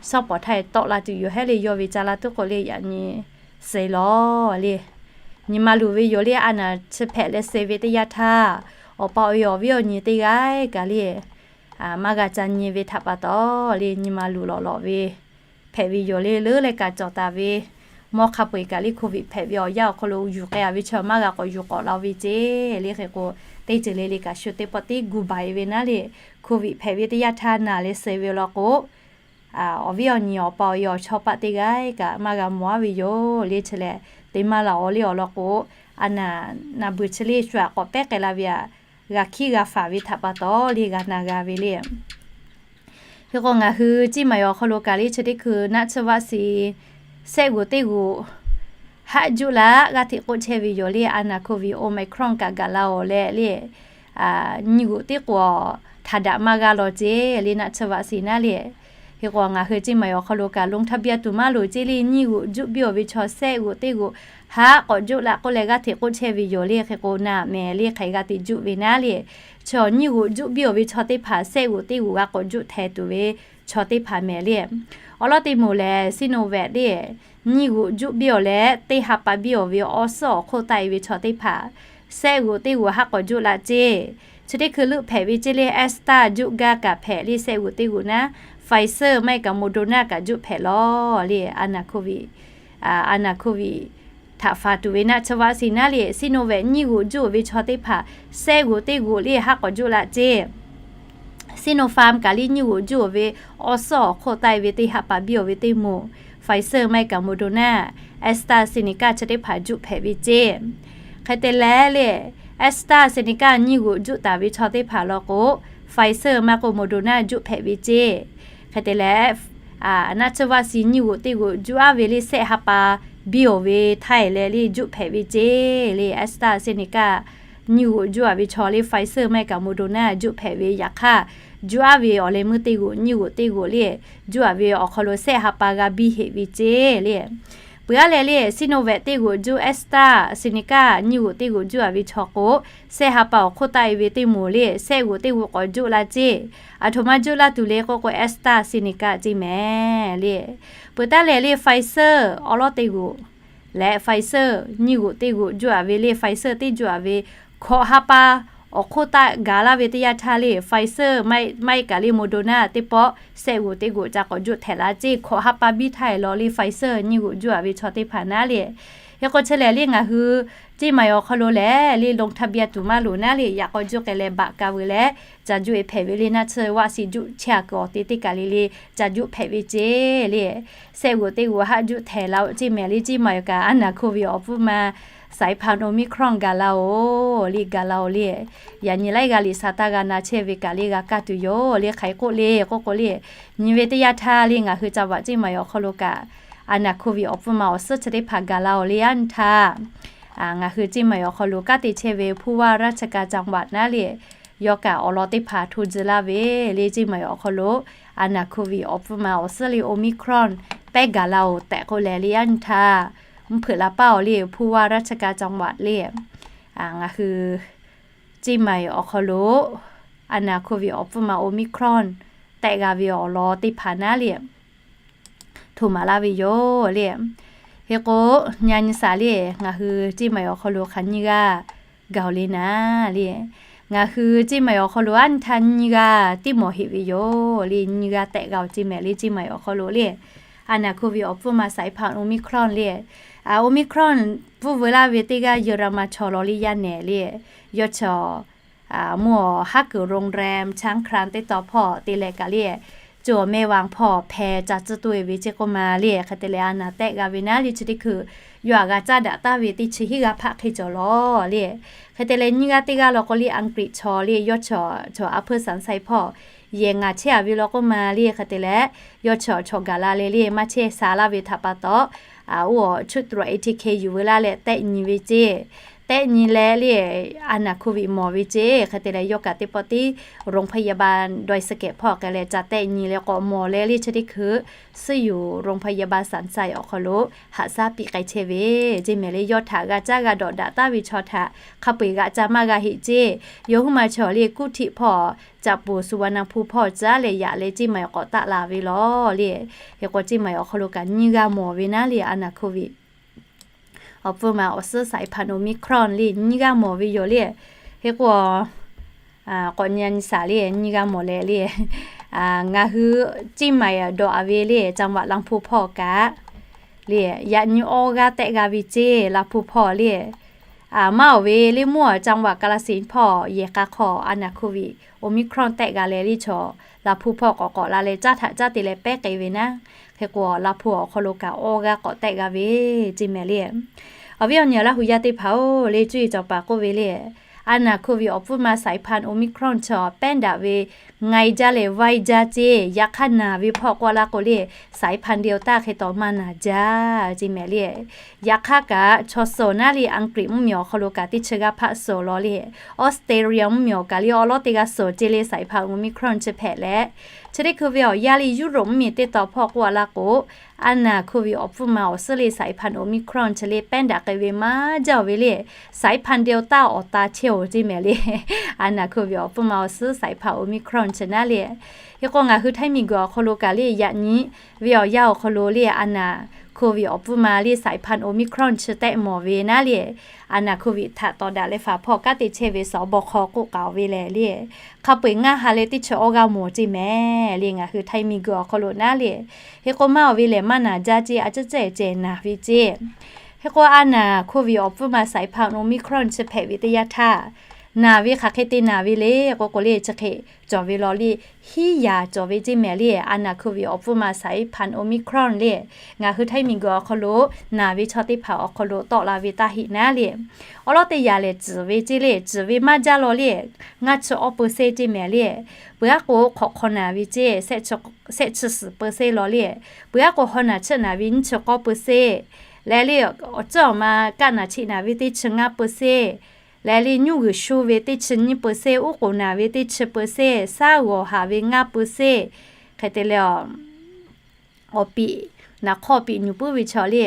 shawˉ pawˍ htaˇ tawˆ la tuˬ yoˬ hehˉ le yawˇ ve ca la tuˉ k'o le yaꞈ nyi suh law le. Nyi ma luˬ ve yoˬ le a naˍ chi hpehꞈ leh suh ve teˇ yanˇ htaˇ, awˬ pa awˬ e awˬ viˉ awˬ nyi teˇ g'aˇ kaꞈ le maˇ g'a ca nyi ve htaꞈ pa taw le nyi ma luˬ lawꞈ lawꞈ ve hpehꞈ ve yoˬ le. Leuˉ leh kaꞈ cawˬ taˍ ve mawˇ hk'a peu-eˬ kaꞈ le COVID hpehꞈ ve awˬ yanˇ awˬ hk'aw lo yuˬ k'ai a ve chaw maˇ g'a k'awꞈ yuˬ k'awꞈ la ve ceˇ le. Hk'e k'o teˇ ceuˬ le le kaꞈ shu teˇ pawˆ tiˉ gu baiˬ ve naˉ le, COVID hpehꞈ ve teˇ yanˇ htaˇ naˍ leh suh ve law k'o, awˬ viˉ awˬ nyi awˬ pa awˬ e awˬ chawˇ paˆ teˇ g'aˇ kaꞈ maˇ g'a mawˬ a ve yoˬ le chi lehˬ, teˇ maˇ laˬ awˬ le awˬ lawn k'o, a naˍ naˍ beuˬ chi le shu aꞈ k'awꞈ pehˉ k'ai la ve aꞈ, g'a hkiˉ g'a faˍ ve htaꞈ pa taw le g'a na g'a ve le. Hk'e k'o ngaˬ hui Ceˇ Maiˍ awˬ hk'aw lo kaꞈ le chi teˇ hkui naˆ tsuhˇ vaˆ siˍ sehˆ g'oˍ teˇ g'oˍ haˆ juˆ laˇ g'aˇ hteꞈ k'oˆ chehˇ ve yoˬ le a naˍ COVID Omicron kaꞈ gaˬ la awˬ leh le, nyiˇ g'oˍ teˇ k'oˍ htaꞈ daꞈ maˇ g'a law ceˇ le naˆ tsuhˇ vaˆ siˍ naˉ le. Hk'e k'o ngaˬ hui Ceˇ Maiˍ awˬ hk'aw lo kaꞈ ลงทะเบียน tuˬ maˇ loˍ ceˇ le nyiˇ g'oˍ juˆ biˇ awˬ ve chaw sehˆ g'oˍ teˇ g'oˍ haˆ k'awꞈ juˆ laˇ k'oˆ leh g'aˇ hteꞈ k'oˆ chehˇ ve yoˬ le. Hk'e k'o naˆ mehˍ le hk'aˬ hk'e g'a te juˆ ve naˉ le, chaw nyiˇ g'oˍ juˆ biˇ awˬ ve chaw teˇ hpaˍ sehˆ g'oˍ teˇ g'oˍ g'a k'awꞈ juˆ hteh tuˬ ve chaw teˇ hpaˍ mehˍ le. Awˬ lawn teˇ moˍ lehˬ Sinovac le nyiˇ g'oˍ juˆ biˇ awˬ leh teˇ ha pa biˇ awˬ ve awˬ suhˉ awˬ hk'oˆ taˆ e ve chaw teˇ hpaˍ sehˆ g'oˍ teˇ g'oˍ haˆ k'awꞈ juˆ laˇ ceˇ. Chi teˇ hkui leuˆ hpehꞈ ve ceˇ le Astra juˆ gaˇ kaꞈ hpehꞈ le sehˆ g'oˍ teˇ g'oˍ naˉ, Pfizer maˇ heˆ kaꞈ Moderna kaꞈ juˆ hpehꞈ law le a naˍ COVID, a naˍ COVID htaꞈ faˍ tuˬ ve naˆ tsuhˇ vaˆ siˍ naˉ le Sinovac nyiˇ g'oˍ juˆ awˬ ve chaw teˇ hpaˍ sehˆ g'oˍ teˇ g'oˍ le haˆ k'awꞈ juˆ laˇ ceˇ. Sinopharm kaꞈ le nyiˇ g'oˍ juˆ awˬ ve awˬ suhˉ awˬ hk'oˆ taˆ e ve teˇ ha pa biˇ awˬ ve teˇ moˍ, Pfizer maˇ heˆ kaꞈ Moderna, AstraZeneca chi teˇ hpaˍ juˆ hpehꞈ ve ceˇ. Hk'e te leh le AstraZeneca nyiˇ g'oˍ juˆ taˍ ve chaw teˇ hpaˍ law k'o, Pfizer maˇ k'oˆ Moderna juˆ hpehꞈ ve ceˇ. Hk'e te leh naˆ tsuhˇ vaˆ siˍ nyiˇ g'oˍ teˇ g'oˍ juˆ aˉ ve le sehˆ ha pa biˇ awˬ ve htaˇ e leh le juˆ hpehꞈ ve ceˇ le AstraZeneca nyiˇ g'oˍ juˆ a ve chaw le Pfizer maˇ heˆ kaꞈ Moderna juˆ hpehꞈ ve yaꞈ hk'aˇ, juˆ aˉ ve awˬ leh meuˇ teˇ g'oˍ nyiˇ g'oˍ teˇ g'oˍ le juˆ a ve awˬ hk'aw lo sehˆ ha pa g'a biˇ heꞈ ve ceˇ le. Peuˬ aˉ leh le Sinovac teˇ g'oˍ juˆ AstraZeneca nyiˇ g'oˍ teˇ g'oˍ juˆ a ve chaw k'o, sehˆ ha pa awˬ hk'oˆ taˆ e ve teˇ moˍ le sehˆ g'oˍ teˇ g'oˍ k'awꞈ juˆ la ceˇ. Aˬ htoꞈ ma juˆ laˇ tuˬ le k'oˆ k'o AstraZeneca ceˇ mehˍ le. Peuˬ taˉ leh le Pfizer awˬ lawn teˇ g'oˍ leh Pfizer nyiˇ g'oˍ teˇ g'oˍ juˆ a ve le Pfizer teˇ juˆ a ve hkawꞈ ha pa awˬ hk'oˆ taˆ gaˬ laˇ ve teˇ yanˇ htaˇ le Pfizer maˇ heˆ kaꞈ le Moderna teˇ pawˆ sehˆ g'oˍ teˇ g'oˍ ca k'awꞈ juˆ htehꞈ la ceˇ. Hkawꞈ ha pa biˇ htaˇ e law le Pfizer nyiˇ g'oˍ juˆ a ve chaw teˇ hpaˍ naˉ le. Hk'e k'o chi lehˬ le ngaˬ hui Ceˇ Maiˍ awˬ hk'aw lo lehˬ le ลงทะเบียน tuˬ maˇ loˍ naˉ le yaꞈ k'aw juˆ k'ai leh baꞈ ka veu leh ca juˆ e hpehꞈ ve le naˆ tsuhˇ vaˆ siˍ juˆ chehˇ a kuiˬ awˬ te teˇ kaˬ le le ca juˆ hpehꞈ ve ceˇ le. Sehˆ g'oˍ teˇ g'oˍ haˆ juˆ htehꞈ la oˆ ceˇ mehˍ le Ceˇ Maiˍ awˬ kaꞈ a naˍ COVID awˬ pfuhˇ ma saiˍ hpanˍ Omicron gaˬ la oˬ le gaˬ la oˬ le. Yaꞈ nyi laiˉ g'a liꞈ sha taˇ g'a na chehˇ ve kaꞈ le g'a kaˇ tuˬ yoˬ le hk'aˬ hk'e k'oˆ le k'oˆ k'o le, nyi ve teˇ yanˇ htaˇ le ngaˬ hui ca vaꞈ Ceˇ Maiˍ awˬ hk'aw lo kaꞈ a naˍ COVID awˬ pfuhˇ ma awˬ suhˉ chi teˇ hpaˍ gaˬ la oˬ le yaˇ nyi htaˇ ngaˬ hui Ceˇ Maiˍ awˬ hk'aw lo kanˉ te chehˇ ve ผู้ว่าราชการจังหวัด naˉ le yawˇ kaꞈ awˬ lawn teˇ hpaˍ hto tcuh laˇ ve le Ceˇ Maiˍ awˬ hk'aw lo a naˍ COVID awˬ pfuhˇ ma awˬ suhˉ le Omicron pehˉ gaˬ la oˬ tehꞈ k'oˆ leh le yaˇ nyi htaˇ mvuhˇ hpeuꞈ la paˇ oˬ le ผู้ว่าราชการจังหวัด le ngaˬ hui Ceˇ Maiˍ awˬ hk'aw lo a naˍ COVID awˬ pfuhˇ ma Omicron tehꞈ g'a ve awˬ lawn teˇ hpaˍ naˉ le htoꞈ maˍ laˇ ve yoˬ le. Hk'e k'o, nyi a nyi shaˍ le, ngaˬ hui Ceˇ maiˍ awˬ hk'aw lo hk'aˬ nyiˇ g'aˇ gaˬ-oˬ le naˍ le. Ngaˬ hui Ceˇ maiˍ awˬ hk'aw lo aˉ nyi htaˇ nyiˇ g'aˇ tiˉ mawˬ heꞈ ve yoˬ le. Nyiˇ g'aˇ tehꞈ g'a-oˬ Ceˇ maiˍ le, Ceˇ maiˍ awˬ hk'aw lo le. A naˍ hk'oˆ ve awˬ pfuhˇ ma สายพันธุ์ Omicron le. A, Omicron pfuhˇ veu laˇ ve teˇ g'aˇ Yeˍraˍmanˍ chaw law le yaˇ nehˬ le. Yawˇ chaw mvuhˇ awˬ haˉ kuiˬ โรงแรม ช้างคลาน teˇ taw hpawˇ te leh kaꞈ le, co awˬ mehˆ vaˇ hpawˇ hpeh ca tcuhˉ toˆ-e ve ceˇ k'oˆ ma le. Hk'e te leh a naˍ tehꞈ g'a ve naˉ le, chi teˇ hkui yawˇ htaꞈ g'a caˇ daꞈ taˍ ve teˇ chi hiˉ g'aˇ hpaˆ hk'e cawˬ lawˬ le. Hk'e te leh nyiˇ g'aˇ teˇ g'aˇ law k'o le, Anˍgriˆ chaw le, yawˇ chaw chaw a hpeuˇ สามไซ hpawˇ yehˬ ngaˬ chehˇ-a ve law k'oˆ ma le. Hk'e te leh yawˇ chaw chaw gaˬ la leh le, maˇ chehˇ sha laˇ ve htaꞈ pa taw, a, oˇ awˬ ชุดตรวจ เอทีเค yuˬ veu laˇ leh tehˆ nyi ve ceˇ. Tehˆ nyi leh le, a naˍ โควิด mawˬ ve ceˇ. Hk'e te leh yawˇ kaꞈ teˇ pawˆ tiˉ โรงพยาบาลดอยสะเก็ด hpawˇ k'ai leh ca tehˆ nyi leh k'awꞈ mawˬ leh le, chi teˇ hkui suhˉ yuˬ โรงพยาบาล สามไซ awˬ hk'aw lo haꞈ shaˉ piˇ k'ai chehˇ ve ceˇ mehˍ le. Yawˇ htaꞈ g'a caˇ g'a dawꞈ daꞈ taˍ ve chaw htaꞈ hk'a peu-eˬ g'a ca maˇ g'a heˆ ceˇ. Yawˇ huiˉ ma chaw le กรุงเทพ hpawˇ, Caꞈ poˍ สุวรรณภูมิ hpawˇ caˉ leh yaꞈ leh Ceˇ maiˍ k'awꞈ taˆ la ve lawˬ le. Hk'e k'o Ceˇ maiˍ awˬ hk'aw lo kaꞈ nyiˇ g'aˇ mawˬ ve naˉ le, a naˍ โควิด awˬ pfuhˇ ma awˬ suhˉ สายพันธุ์ Omicron le nyiˇ g'aˇ mawˬ ve yoˬ le. Hk'e k'o, k'awꞈ nyi a nyi shaˍ le, nyiˇ g'aˇ mawˬ leh le, ngaˬ hui Ceˇ maiˍ dawꞈ-a ve le, จังหวัดลำพูน hpawˇ kaꞈ le, yaꞈ nyi awˇ g'aˇ tehꞈ g'a ve ceˇ. ลำพูน hpawˇ le, maˇ awˬ ve le, mvuhˇ awˬ จังหวัดกาฬสินธุ์ hpawˇ yehˬ k'a hk'aw a naˍ โควิด Omicron tehꞈ g'a leh le, chaw ลำพูน hpawˇ k'awꞈ k'awꞈ la leh caˇ htaꞈ caˇ te leh pehˉ k'ai ve naˉ. Hk'e k'o ลำพูน awˬ hk'aw lo kaꞈ awˇ g'aˇ k'awꞈ tehꞈ g'a ve ceˇ mehˍ le. Awˬ viˉ awˬ nyi Laˇ huˍ yaˇ teˇ hpaˍ-oˬ le, cuˇ yiˍ cawˬ paˍ k'oˆ ve le, a naˍ โควิด awˬ pfuhˇ ma สายพันธุ์ Omicron chaw pehˉ daꞈ ve nga-e jaˇ leh vaˇ-e jaˇ ceˇ. Yaꞈ hk'aˇ naˬ ve hpawˇ k'oˆ laˇ k'o le, สายพันธุ์ Delta hk'e taw maˇ naˬ jaˇ ceˇ mehˍ le. Yaꞈ hk'aˇ kaꞈ chaw suhˍ naˉ le, Anˍgriˆ mvuhˇmiˬ awˬ hk'aw lo kaꞈ teˇ chi g'aˇ hpaˆ suhˍ lawˬ le, Australia mvuhˇmiˬ awˬ kaꞈ le awˉ lawˉ teˇ g'aˇ suhˍ ceˇ le, สายพันธุ์ Omicron chi hpehꞈ leh. Chi teˇ hkui ve awˬ yanˇ le, Europe mvuhˇmiˬ teˇ taw hpawˇ k'oˆ laˇ k'o, a naˍ โควิด awˬ pfuhˇ ma awˬ suhˉ le สายพันธุ์ Omicron chi le pehˉ daꞈ k'ai ve maˇ jaˇ-oˬ ve le, สายพันธุ์ Delta awˬ ta chehˇ-oˬ ceˇ mehˍ le. A naˍ โควิด awˬ pfuhˇ ma awˬ suhˉ สายพันธุ์ Omicron chi naˉ le. Hk'e k'o ngaˬ hui Htaiˇ miˬguiˬ awˬ hk'aw lo kaꞈ le, yaꞈ nyi ve awˬ yanˇ awˬ hk'aw lo le, a naˍ โควิด awˬ pfuhˇ ma le สายพันธุ์ Omicron chi tehꞈ mawˬ ve naˉ le, a naˍ โควิด htaꞈ tawˍ daꞈ leh faˍ hpawˇ kanˉ te chehˇ ve สบค k'oˆ k'aoˍ ve lehˬ le, hk'a peu-eˬ ngaˇ ha leh teˇ chi awˇ g'aˇ mawˬ ceˇ mehˍ le, ngaˬ hui Htaiˇ miˬguiˬ awˬ hk'aw lo naˉ le. Hk'e k'o maˇ awˬ ve lehˬ, maˇ naˬ jaˇ ceˇ, a ciˉ cehˬ cehˬ naˬ ve ceˇ. Hk'e k'o a naˍ โควิด awˬ pfuhˇ ma สายพันธุ์ Omicron chi hpehꞈ ve teˇ yanˇ htaˇ, naˬ ve hk'aˬ hk'e te naˬ ve le k'o k'o le, chi hk'e cawˬ ve lawˬ le, hiˉ yaˍ cawˬ ve ceˇ mehˍ le. A naˍ โควิด awˬ pfuhˇ ma สายพันธุ์ Omicron le, ngaˬ hui Htaiˇ miˬguiˬ awˬ hk'aw lo naˬ ve chaw teˇ hpaˍ awˬ hk'aw lo tawˆ la ve taˇ heˆ naˉ le. Awˉ lawˉ teˇ yaˍ lehˬ, tzuhˬ ve ceˇ le, tzuhˬ ve maˇ jaˇ lawˬ le, ngaˇ chi awˇ เปอร์เซ็นต์ ceˇ mehˍ le. Peuˬ aˉ k'o hk'awꞈ hk'aw naˬ ve ceˇ, shehˆ chi suhˍ เปอร์เซ็นต์ lawˬ le. Peuˬ aˉ k'o haw naˬ chiˆ naˬ ve nyiˇ chi k'awˇ เปอร์เซ็นต์ leh le, awˬ ceuˬ awˬ ma kaˆ naˬ chiˆ naˬ ve teˇ chi ngaˇ เปอร์เซ็นต์ leh le, nyuˇ g'uiˬ shu ve teˇ chi nyiˇ เปอร์เซ็นต์, uˉ k'oˍ naˬ ve teˇ chi เปอร์เซ็นต์, shaˉ g'awˬ haˍ ve ngaˇ เปอร์เซ็นต์, hk'e te leh awˬ piˍ naˍ hk'awˇ piˍ nyuˬ puiˉ ve chaw le,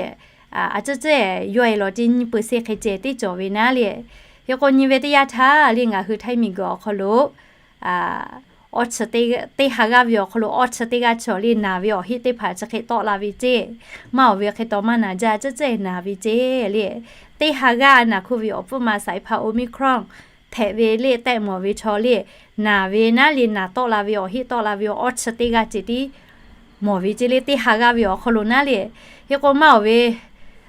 a ciˉ cehˬ yawˇ e lawˬ ceˇ, nyiˇ เปอร์เซ็นต์ hk'e ceh teˇ cawˬ ve naˉ le. Hk'e k'o nyi ve teˇ yanˇ htaˇ le, ngaˬ hui Htaiˇ miˬguiˬ awˬ hk'aw lo awˇ chi teˇ ha g'aˇ ve awˬ hk'aw lo awˇ chi teˇ g'aˇ chaw le, naˬ ve awˬ heˆ teˇ hpaˍ chi hk'e tawˆ la ve ceˇ. Maˇ awˬ ve hk'e taw maˇ naˬ jaˇ, a ciˉ cehˬ naˬ ve ceˇ le. Teˇ ha g'aˇ a naˍ โควิด awˬ pfuhˇ ma สายพันธุ์ Omicron hpehꞈ ve le tehꞈ mawˬ ve chaw le, naˬ ve naˉ le, naˬ tawˆ la ve awˬ heˆ tawˆ la ve awˇ chi teˇ g'aˇ ceh tiˉ mawˬ ve ceˇ le. Teˇ ha g'aˇ ve awˬ hk'aw lo naˉ le. Hk'e k'o maˇ awˬ ve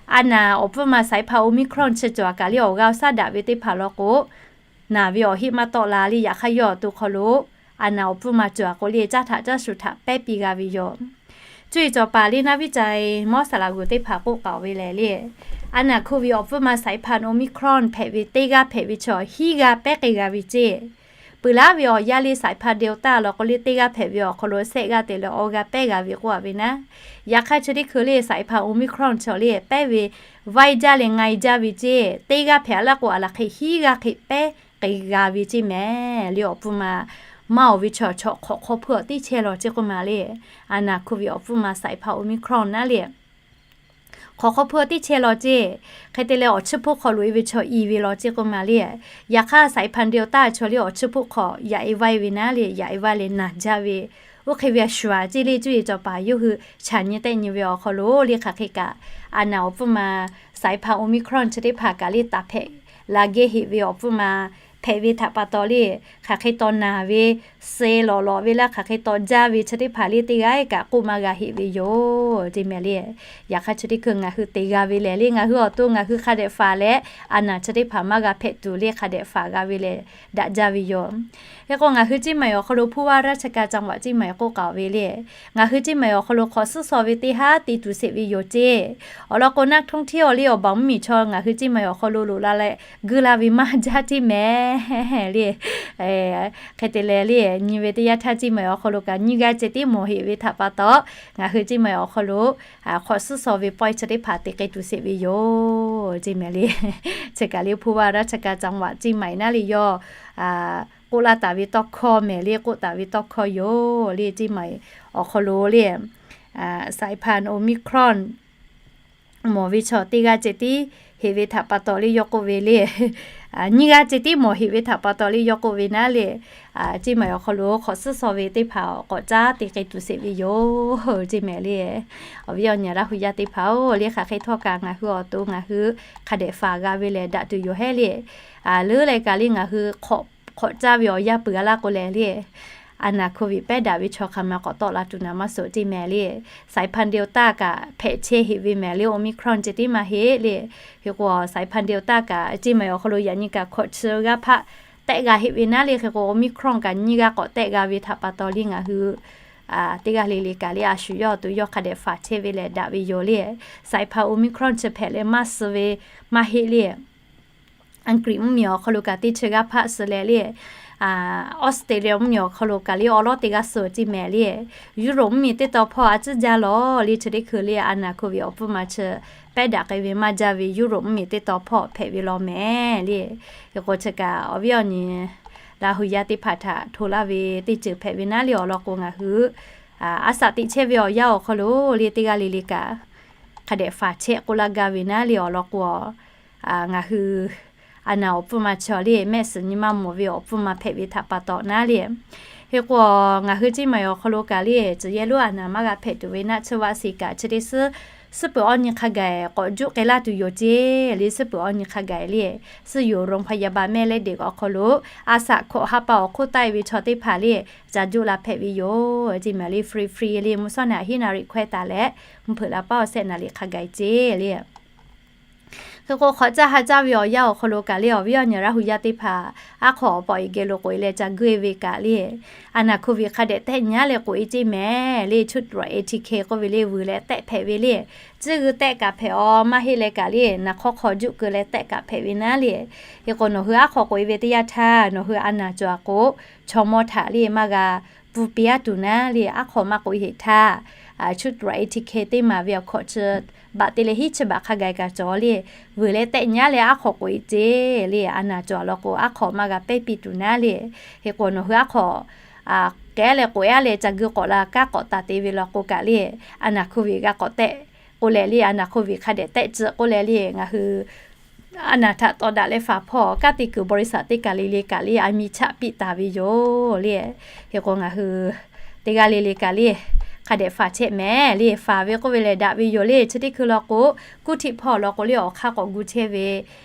a naˍ awˬ pfuhˇ ma สายพันธุ์ Omicron chi cawˬ kaꞈ le, awˬ g'aˇ shaˉ daꞈ ve teˇ hpaˍ law k'o, naˬ ve awˬ heˆ maˇ tawˆ la le, yaꞈ hk'aˇ yawˇ awˬ to hk'aw lo a naˍ awˬ pfuhˇ ma cawˬ k'o le, caˇ htaꞈ caˇ shuˍ htaꞈ pehˉ piˇ g'a ve yoˬ. Cuˇ yiˍ cawˬ paˍ le, naˉ viˉ ca-e mawˇ saˍ laꞈ g'uˬ teˇ hpaˍ k'oˆ k'aoˍ ve lehˬ le, a naˍ โควิด awˬ pfuhˇ ma สายพันธุ์ Omicron hpehꞈ ve teˇ g'aˇ hpehꞈ ve chaw hiˉ g'aˇ pehˉ k'ai g'a ve ceˇ. Peuˬ laˉ ve awˬ yanˇ le, สายพันธุ์ Delta law k'o le, teˇ g'aˇ hpehꞈ ve awˬ hk'aw lo shehˆ g'aˇ te leh awˇ g'aˇ pehˉ g'a ve k'oˆ a ve naˉ. Yaꞈ hk'aˇ chi teˇ hkui le, สายพันธุ์ Omicron chaw le pehˉ ve vaˇ-e jaˇ leh nga-e jaˇ ve ceˇ. Teˇ g'aˇ hpehꞈ laˇ k'o, a laˬ hk'e hiˉ g'aˇ hk'e pehˉ k'ai g'a ve ceˇ mehˍ le. Awˬ pfuhˇ ma maˇ awˬ ve chaw chaw hk'awꞈ hk'aw hpuˇ awˬ tiˉ chehˇ lawˬ ceˇ k'oˆ ma le. A naˍ โควิด awˬ pfuhˇ ma สายพันธุ์ Omicron naˉ le, hk'awꞈ hk'aw hpuˇ awˬ tiˉ chehˇ lawˬ ceˇ. Hk'e te leh awˬ chiˇ hpuˇ hk'aw loꞈ e ve chaw i ve lawˬ ceˇ k'oˆ ma le. Yaꞈ hk'aˇ สายพันธุ์ Delta chaw le awˬ chiˇ hpuˇ hk'aw yaꞈ e vaˇ-e ve naˉ le, yaꞈ e vaˇ leh naˬ jaˇ ve Oˇ hk'e ve a shuˍ a ceˇ le, cuˇ yiˍ cawˬ paˍ yawˇ hui chaꞈ nyi tehˆ nyi ve awˬ hk'aw lo le hk'aˬ hk'e kaꞈ, a naˍ awˬ pfuhˇ ma saiˍ hpaˍ Omicron chi teˇ hpaˍ kaꞈ le taˍ hpehꞈ la geh heꞈ ve awˬ hpfuhˇ ma hpehꞈ ve htaꞈ pa taw le, hk'aˬ hk'e taw naˬ ve, suh lawꞈ lawꞈ ve laˇ hk'aˬ hk'e taw jaˇ ve chi teˇ hpaˍ le teˇ g'aˇ kaꞈ k'oˆ maˇ g'a heꞈ ve yoˬ ceˇ mehˍ le. Yaꞈ hk'aˇ chi teˇ hkui ngaˬ hui te g'a ve lehˬ le, ngaˬ hui awˬ to ngaˬ hui hk'a dehꞈ faˍ leh, a naˍ chi teˇ hpaˍ maˇ g'a hpehꞈ tuˬ le hk'a dehꞈ faˍ g'a ve lehˬ daꞈ jaˇ ve yoˬ. Hk'e k'o ngaˬ hui Ciˇ Maiˍ awˬ hk'aw lo ผู้ว่าราชการจังหวัด Ciˇ Maiˍ k'oˆ k'aoˍ ve le, ngaˬ hui Ciˇ Maiˍ awˬ hk'aw lo hk'awꞈ suhˉ shaw ve teˇ haˉ te tuˬ sheˍ ve yoˬ ceˇ. Awˬ lawn k'o, นักท่องเที่ยว le awˬ baˬ mvuhˇmiˬ chaw ngaˬ hui Ciˇ Maiˍ awˬ hk'aw lo loꞈ la leh guˇ la ve maˇ jaˇ ceˇ mehˍ le. Hk'e te leh le, nyi ve teˇ yanˇ htaˇ Ciˇ Maiˍ awˬ hk'aw lo kaꞈ nyiˇ g'aˇ ceh tiˉ mawˬ heꞈ ve htaꞈ pa taw, ngaˬ hui Ciˇ Maiˍ awˬ hk'aw lo hk'awꞈ suhˉ shaw ve pawehˇ chi teˇ hpaˍ te k'ai tuˬ sheˍ ve yoˬ ceˇ mehˍ le. Chi kaꞈ le ผู้ว่าราชการจังหวัด Ciˇ Maiˍ naˉ le yawˇ k'oˆ laˇ taˍ ve tawˇ hkawˇ mehˍ le, k'oˆ taˍ ve tawˇ hkawˇ yoˬ le. Ciˇ Maiˍ awˬ hk'aw lo le saiˍ hpaˍ Omicron mawˬ ve chaw teˇ g'aˇ ceh tiˉ heꞈ ve htaꞈ pa taw le yawˇ k'oˆ ve le, nyiˇ g'aˇ ceh tiˉ mawˬ heꞈ ve htaꞈ pa taw le yawˇ k'oˆ ve naˉ le, Ciˇ Maiˍ awˬ hk'aw lo hk'awꞈ suhˉ shaw ve teˇ hpaˍ k'awꞈ caˉ te k'ai tuˬ sheˍ ve yoˬ ceˇ mehˍ le. Awˬ viˉ awˬ nyi Laˇ hu yaˇ teˇ hpaˍ-oˬ le, hk'aˬ hk'e htawˇ kaꞈ ngaˬ hui awˬ to ngaˬ hui hk'a dehꞈ faˍ g'a ve lehˬ daꞈ tuˬ yoˬ hehˉ le. Leuˉ leh kaꞈ le ngaˬ hui hk'awꞈ caˇ ve awˬ yanˇ peuˬ a laˇ k'o lehˬ le, a naˍ โควิด pehˉ daꞈ ve chaw hk'aˬ ma k'awꞈ tawˆ la tuˬ naˍ maˇ suhˍ ceˇ mehˍ le. Saiˍ hpaˍ Delta kaꞈ hpehꞈ chehˇ heꞈ ve mehˍ le, Omicron ceh tiˉ maˇ heˆ le. Hk'e k'o saiˍ hpaˍ Delta kaꞈ Ciˇ Maiˍ awˬ hk'aw lo yaꞈ nyi kaꞈ hkawꞈ chi g'aˇ hpaˆ tehˆ g'a heˆ ve naˉ le. Hk'e k'o Omicron kaꞈ nyiˇ g'aˇ k'awꞈ tehˆ g'a ve htaꞈ pa taw le ngaˬ hui teˇ g'aˇ le le kaꞈ le a shu yawˇ awˬ to yawˇ hk'a dehꞈ faˍ chehˇ ve lehˬ daꞈ ve yoˬ le. Saiˍ hpaˍ Omicron chi hpehꞈ leh maˇ suh ve maˇ heˆ le. Aˍgriˍ mvuhˇmiˬ awˬ hk'aw lo kaꞈ teˇ chi g'aˇ hpaˆ suh leh le, Australia mvuhˇmiˬ awˬ hk'aw lo kaꞈ le awˬ lawˉ teˇ g'aˇ suh ceˇ mehˍ le. Europe mvuhˇmiˬ teˇ taw hpawˇ a ciˉ jaˇ lawˬ le, chi teˇ hkui le a naˍ โควิด awˬ hpfuhˇ ma chi pehˉ daꞈ k'ai ve maˇ jaˇ ve Europe mvuhˇmiˬ teˇ taw hpawˇ hpehꞈ ve law mehˍ le. Hk'e k'o chi kaꞈ awˬ viˉ awˬ nyi Laˇ hu yaˇ teˇ hpaˍ htaꞈ hto laˇ ve teˇ ceuˬ hpehꞈ ve naˉ le awˬ lawn k'o ngaˬ hui a shaꞈ teꞈ chehˇ ve awˬ yanˇ awˬ hk'aw lo le teˇ g'aˇ le le kaꞈ hk'a dehꞈ faˍ chehˇ k'oˆ laˇ gaˇ ve naˉ le awˬ lawn k'o ngaˬ hui a naˍ awˬ hpfuhˇ ma chi le mehˆ suhˍ nyi ma mawˬ ve awˬ hpfuhˇ ma hpehꞈ ve htaꞈ pa taw naˉ le. Hk'e k'o ngaˬ hui Ciˇ Maiˍ awˬ hk'aw lo kaꞈ le tcuh yehˇ lonˉ a naˍ maˇ g'a hpehꞈ tuˬ ve naˆ tsuhˇ vaˆ shiˍ kaꞈ chi teˇ suhˉ suhˉ peuˬ awˇ nyi hk'a gaˬ k'awꁞ juˆ k'ai laˇ tuˬ yoˬ ceˇ le. Suhˉ peuˬ awˇ nyi hk'a gaˬ le, ซึ่งอยู่โรงพยาบาลแม่และเด็ก awˬ hk'aw lo a shaꞈ hkawꞈ ha pa awˬ hk'oˆ taˆ e ve chaw teˇ hpaˍ le ca juˆ la hpehꞈ ve yoˬ ceˇ mehˍ le. Free free le mvuhˇ shawˉ naˍ hiˉ naˍ riˍ hkawehˇ taˍ leh mvuhˇ hpeuꞈ la paˉ awˬ shehˆ naˍ riˍ hk'a gaˬ ceˇ le. Hk'e k'o hk'awꞈ caˇ ha caˇ ve awˬ yanˇ awˬ hk'aw lo kaꞈ le awˬ viˉ awˬ nyi Laˇ hu yaˇ teˇ hpaˍ aˉ hk'aw awˬ pawꞈ e geh lo k'oꞈ e leh ca guˇ e ve kaꞈ le, a naˍ โควิด hk'a dehꞈ tehˆ nyaˉ leh k'oꞈ e ceˇ mehˍ le. Chuˇ tuꞈ rawꞈ ATK k'oˆ ve le vuiˬ leh tehˆ hpehꞈ ve le. Ciˇ g'uiˬ tehˆ kaꞈ hpehꞈ aˬ maˇ heˆ leh kaꞈ le naˍ hk'awˇ hk'aw juˆ keu leh tehˆ kaꞈ hpehꞈ ve naˉ le. Hk'e k'o nawˬ hui aˉ hk'aw k'oꞈ e ve teˇ yanˇ htaˇ nawˬ hui a naˍ cawˬ a k'o chaw mawˇ htaꞈ le maˇ g'a pfuhˇ piˇ aˉ tuˬ naˉ le aˉ hk'aw maˇ k'oꞈ e heˆ htaˇ, chuˇ tuꞈ rawꞈ ATK teˇ maˍ ve awˬ hkawꞈ chi baꞈ te leh hiˉ chi baꞈ hk'a gaˬ kaꞈ cawˬ le, vuiˬ leh tehˆ nyaˉ leh aˉ hk'aw k'oꞈ e ceˇ le. A naˍ cawˬ a lawn k'o aˉ hk'aw maˇ g'a pehˇ piˇ tuˬ naˉ le. Hk'e k'o nawˬ hui aˉ hk'aw k'ehˉ leh k'oꞈ e aˉ leh ca guˇ k'awꞈ la kanˉ k'awꞈ taˍ te ve law k'o kaꞈ le, a naˍ โควิด g'a k'awꞈ tehˆ k'oˆ leh le a naˍ โควิด hk'a dehꞈ tehˆ ciˇ k'oˆ leh le ngaˬ hui a naˍ htaꞈ tawˍ daꞈ leh faˍ hpawˇ kanˉ te kuiˬ บริษัท teˇ kaˬ le le kaꞈ le a miˇ chaˆ piˇ taˍ ve yoˬ le. Hk'e k'o ngaˬ hui teˇ g'aˇ le le kaꞈ le hk'a dehꞈ faˍ chehˇ mehˍ le. Faˍ ve k'oˆ ve lehˬ daꞈ ve yoˬ le. Chi teˇ hkui law k'o kuˇ htiˆ hpawˇ law k'o le awˬ hk'aˇ k'awꞈ gu chehˇ ve,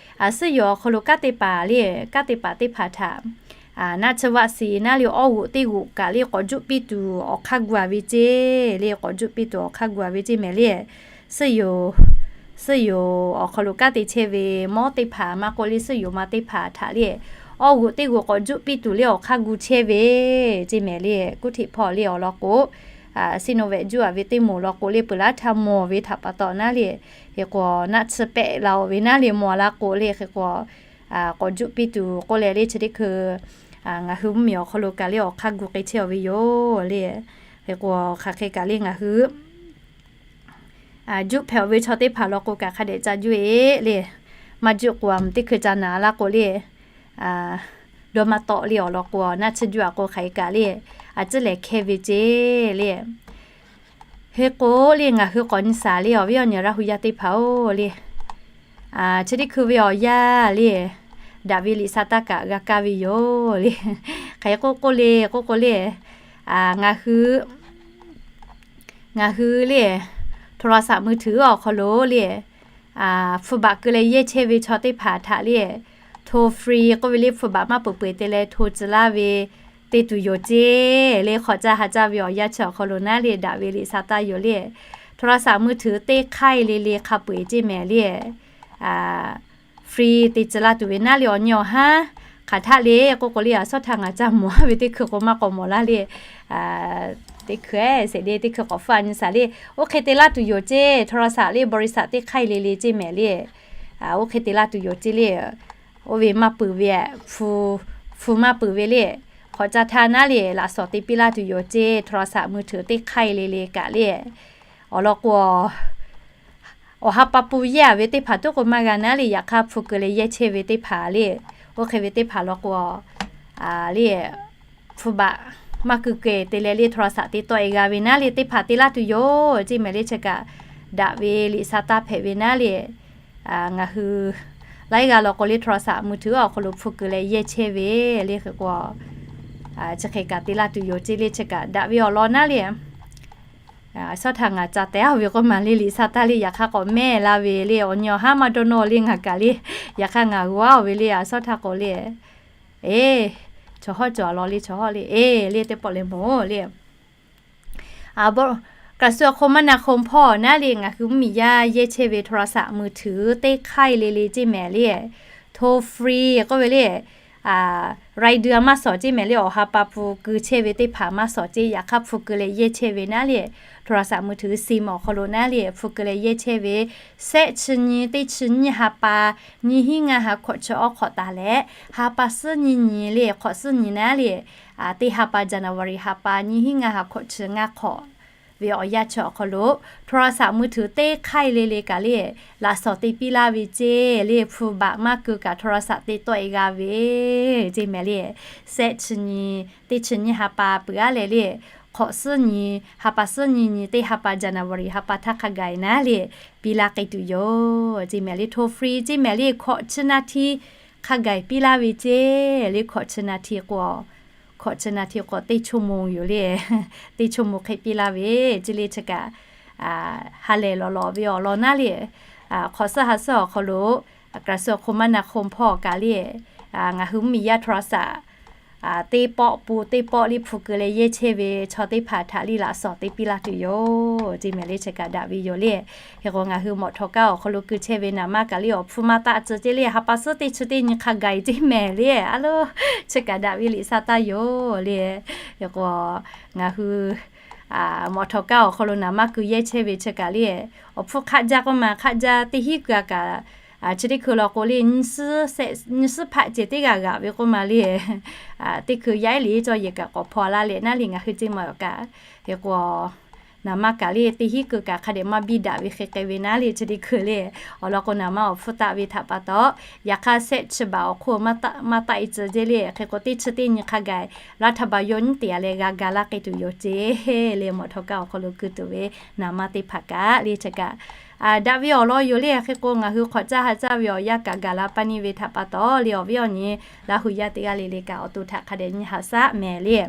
suhˉ yoˬ awˬ hk'aw lo kanˉ te paˍ le, kanˉ te paˍ teˇ hpaˍ htaꞈ naˆ tsuhˇ vaˆ shiˍ naˉ le awˇ g'oꞈ teˇ g'oꞈ kaꞈ le k'awꞈ juˆ piˇ tuˬ awˬ hk'aˇ gu a ve ceˇ le. K'awꞈ juˆ piˇ tuˬ awˬ hk'aˇ gu a ve ceˇ mehˍ le. Suhˉ yoˬ, suhˉ yoˬ awˬ hk'aw lo kanˉ te chehˇ ve mawˇ teˇ hpaˍ maˇ k'oˆ le suhˉ yoˬ ma teˇ hpaˍ htaꞈ le awˇ g'oꞈ teˇ g'oꞈ k'awꞈ juˆ piˇ tuˬ le awˬ hk'aˇ gu chehˇ ve ceˇ mehˍ le. Kuˇ htiˆ hpawˇ le awˬ lawn k'o Sinovac juˆ a ve teˇ moˍ law k'o le peuˬ laˉ htaˇ mawˬ ve htaꞈ pa taw naˉ le. Hk'e k'o naˆ tsuhˇ pehˆ la oˬ ve naˉ le mawˬ la k'o le hk'e k'o k'awꞈ juˆ piˇ tuˬ k'oˆ leh le chi teˇ hkui ngaˬ hui mvuhˇmiˬ awˬ hk'aw lo kaꞈ le awˬ hk'aˇ gu k'ai chehˇ ve yoˬ le. Hk'e k'o hk'aˬ hk'e kaꞈ le ngaˬ hui juˆ hpehꞈ oˬ ve chaw teˇ hpaˍ law k'o kaꞈ hk'a dehꞈ ca juˆ e le. Maˇ juˆ k'o a mvuhˬ teˇ hkui ca naˍ la k'o le dawˇ maˇ tawˆ le awˬ lawn k'o naˆ tsuhˇ juˆ a k'o hk'aˬ hk'e kaꞈ le a ciˉ lehˬ hkehˇ ve ceˇ le. Hk'e k'o le ngaˬ hui k'awꞈ nyi shaˍ le awˬ viˉ awˬ nyi Laˇ hu yaˇ teˇ hpaˍ-oˬ le. Chi teˇ hkui ve awˬ yanˇ le daꞈ ve liꞈ sa taˇ kaꞈ g'a kaˇ ve yoˬ le. Hk'aˬ hk'e k'oˆ k'oˆ le k'oˆ k'o le Ngaˬ hui, ngaˬ hui le, โทรศัพท์มือถือ awˬ hk'aw lo le, hpu baꞈ keu leh yehˇ chehˇ ve chaw teˇ hpaˍ htaꞈ le, toll free k'oˆ ve le, hpu baꞈ maˇ peuˬ peuˬ te leh hto tcuh laˇ ve te tuˬ yoˬ ceˇ le. Hk'awꞈ caˇ ha caˇ ve awˬ yanˇ chi awˬ hk'aw lo naˉ le, daꞈ ve liꞈ sha taˇ yoˬ le. โทรศัพท์มือถือ teˇ hk'aiˇ le le hk'a peu-eˬ ceˇ mehˍ le. Free te tcuh laˇ tuˬ ve naˉ le, awˬ nyi awˬ haˉ hk'aˬ htaˆ le k'oˆ k'o le, a shawˉ htaˇ ngaˬ caˇ mawˬ ve teˇ hkui k'o maˇ k'awꞈ mawˬ laˇ le. Teˇ hkui-eˬ sheˍ le, teˇ hkui k'awꞈ hpfuhˇ a nyi shaˍ le. Oˇ hk'e te laˇ tuˬ yoˬ ceˇ, โทรศัพท์ le, บริษัท teˇ hk'aiˇ le le ceˇ mehˍ le. Oˇ hk'e te laˇ tuˬ yoˬ ceˇ le. Oˇ ve maˇ peuˬ ve, hpu maˇ peuˬ ve le. Hk'awꞈ caˇ htaˇ naˉ le, laꞈ shawˍ te piˇ laˇ tuˬ yoˬ ceˇ, โทรศัพท์มือถือ teˇ hk'aiˇ le le kaꞈ le. Awˬ lawn k'o, awˬ ha pa pun yehˇ a ve teˇ hpaˍ tuˉ k'o maˇ g'a naˉ le, yaꞈ hk'aˇ hpu keu leh yehˇ chehˇ ve teˇ hpaˍ le. Oˇ hk'e ve teˇ hpaˍ lawn k'o, le, hpu baꞈ maˇ keu keu te leh le, โทรศัพท์ te tawˆ-e g'a ve naˉ le, teˇ hpaˍ te laˇ tuˬ yoˬ ceˇ mehˍ le. Chi kaꞈ daꞈ ve liꞈ sha taˇ hpehꞈ ve naˉ le. Ngaˬ hui laiˉ g'aˇ lawn k'o le, โทรศัพท์มือถือ awˬ hk'aw lo hpu keu leh yehˇ chehˇ ve le. Hk'e k'o, chi hk'e kaꞈ te laˇ tuˬ yoˬ ceˇ le. Chi kaꞈ daꞈ ve awˬ lawn naˉ le. Shawˉ htaˇ ngaˬ ca teh-a ve k'oˆ ma le, liꞈ sha taˇ le, yaꞈ hk'aˇ k'awꞈ mehˇ la ve le, awˬ nyi awˬ haˉ maˇ dawˇ nawˇ le ngaˬ kaꞈ le. Yaꞈ hk'aˇ ngaˬ g'a-o ve le, a shawˉ htaˇ k'o le, eˬ, chaw hawˉ cawˬ a law le, chaw hawˉ le, eˬ le, teˇ pawˆ leh mawˬ-o le. Kaꞈ shu awˬ hk'oˆ maˇ na hk'oˆ hpawˇ naˉ le, ngaˬ hui mvuhˇmiˬ yaˇ yehˇ chehˇ ve โทรศัพท์มือถือ teˇ hk'aiˇ le le ceˇ mehˍ le. Toll free k'oˆ ve le, raiˇ dui-a maˇ shawˍ ceˇ mehˍ le, awˬ ha pa pun keu chehˇ ve teˇ hpaˍ maˇ shawˍ ceˇ, yaꞈ hk'aˇ hpu keu leh yehˇ chehˇ ve naˉ le, โทรศัพท์มือถือ SIM awˬ hk'aw lo naˉ le, hpu keu leh yehˇ chehˇ ve, shehˆ chi nyi teˇ chi nyiˇ ha pa, nyiˇ hinˉ ngaˇ ha hkawꞈ chi awˉ hk'awꞈ taˍ leh, ha pa suhˉ nyiˇ nyi le, hk'awꞈ suhˉ nyi naˉ le, teˇ ha pa January ha pa nyiˇ hinˉ ngaˇ ha hkawꞈ chi ngaˇ hk'awꞈ ve awˬ yanˇ chi awˬ hk'aw lo, โทรศัพท์มือถือ teˇ hk'aiˇ le le kaꞈ le, laꞈ shawˍ te piˇ laˇ ve ceˇ le, hpu baꞈ maˇ keu kaꞈ โทรศัพท์ te tawˆ-e g'a ve ceˇ mehˍ le. Shehˆ chi nyi teˇ chi nyiˇ ha pa peuˬ-a leh le, hk'awꞈ suhˉ nyi, ha pa suhˉ nyi nyi teˇ ha pa January ha pa htaˇ hk'a gaˬ-e naˉ le, piˇ laˇ k'ai tuˬ yoˬ ceˇ mehˍ le. Toll free ceˇ mehˍ le, hkawꞈ chi na hti hk'a gaˬ-e piˇ laˇ ve ceˇ le. Hkawꞈ chi na hti k'o, hkawꞈ chi na hti k'o teˇ ชั่วโมง yoˬ le. Teˇ ชั่วโมง hk'e piˇ laˇ ve ceˇ le. Chi kaꞈ ha lehˬ lawꞈ lawꞈ ve awˬ lawn naˉ le, hk'awꞈ suhˉ ha suhˉ awˬ hk'aw lo, kaꞈ shu awˬ hk'oˆ maˇ na hk'oˆ hpawˇ kaꞈ le, ngaˬ hui mvuhˇmiˬ yaˇ โทรศัพท์ teˇ pawˆ pun teˇ pawˆ le hpu keu leh yehˇ chehˇ ve chaw teˇ hpaˍ htaꞈ le laꞈ shawˍ te piˇ laˇ tuˬ yoˬ ceˇ mehˍ le. Chi kaꞈ daꞈ ve yoˬ le. Hk'e k'o ngaˬ hui mawꞈ htawꞈ kaˇ awˬ hk'aw lo keu chehˇ ve naˍ manˇ kaꞈ le awˬ hpfuhˇ maˇ taˆ tcuh ceˇ le, ha pa suhˉ teˇ chi teˇ nyi hk'a gaˬ-e ceˇ mehˍ le. A lo, chi kaꞈ daꞈ ve liꞈ sha taˇ yoˬ le. Hk'e k'o ngaˬ hui mawꞈ htawꞈ kaˇ awˬ hk'aw lo naˍ manˇ keu yehˇ chehˇ ve chi kaꞈ le, awˬ hpfuhˇ hk'aˆ jaˇ k'oˆ ma, hk'aˆ jaˇ teˇ hinˉ keu-a kaꞈ, chi teˇ hkui law k'o le, nyiˇ suhˉ hpaˆ ceh teˇ g'aˇ g'aꞈ ve k'oˆ ma le. Teˇ hkui yaˇ ehˉ le cawˇ yehˬ kaꞈ k'awꞈ hpaw laˇ leh naˉ le ngaˬ hui ceˇ ma awˬ kaꞈ. Hk'e k'o naˍ manˇ kaꞈ le teˇ hinˉ keu kaꞈ hk'a dehꞈ maˇ biˇ daꞈ ve hk'e k'ai ve naˉ le chi teˇ hkui le. Awˬ lawn k'o naˍ manˇ awˬ hpfuhˇ taˆ ve htaꞈ pa taw, yaꞈ hk'aˇ shehˆ chi baˬ awˬ hk'oˆ maˇ taˆ-e tcuh ceˇ le. Hk'e k'o teˇ chi teˇ nyi hk'a gaˬ-e, laˇ htaꞈ baˬ yaw nyiˉ teꞈ-a leh g'a ga laˇ k'ai tuˬ yoˬ ceˇ le. Mawꞈ htawꞈ kaˇ awˬ hk'aw lo keu tuˬ ve naˍ manˇ teˇ hpaˍ kaꞈ le chi kaꞈ daꞈ ve awˬ lawn yoˬ le. Hk'e k'o ngaˬ hui hk'awꞈ caˇ ha caˇ ve awˬ yanˇ kaꞈ gaˬ la paˇ neˇ ve htaꞈ pa taw le, awˬ viˉ awˬ nyi Laˇ hu yaˇ teˇ g'aˇ le le kaꞈ awˬ to htaꞈ hk'a dehꞈ nyi haꞈ shaˉ mehˍ le.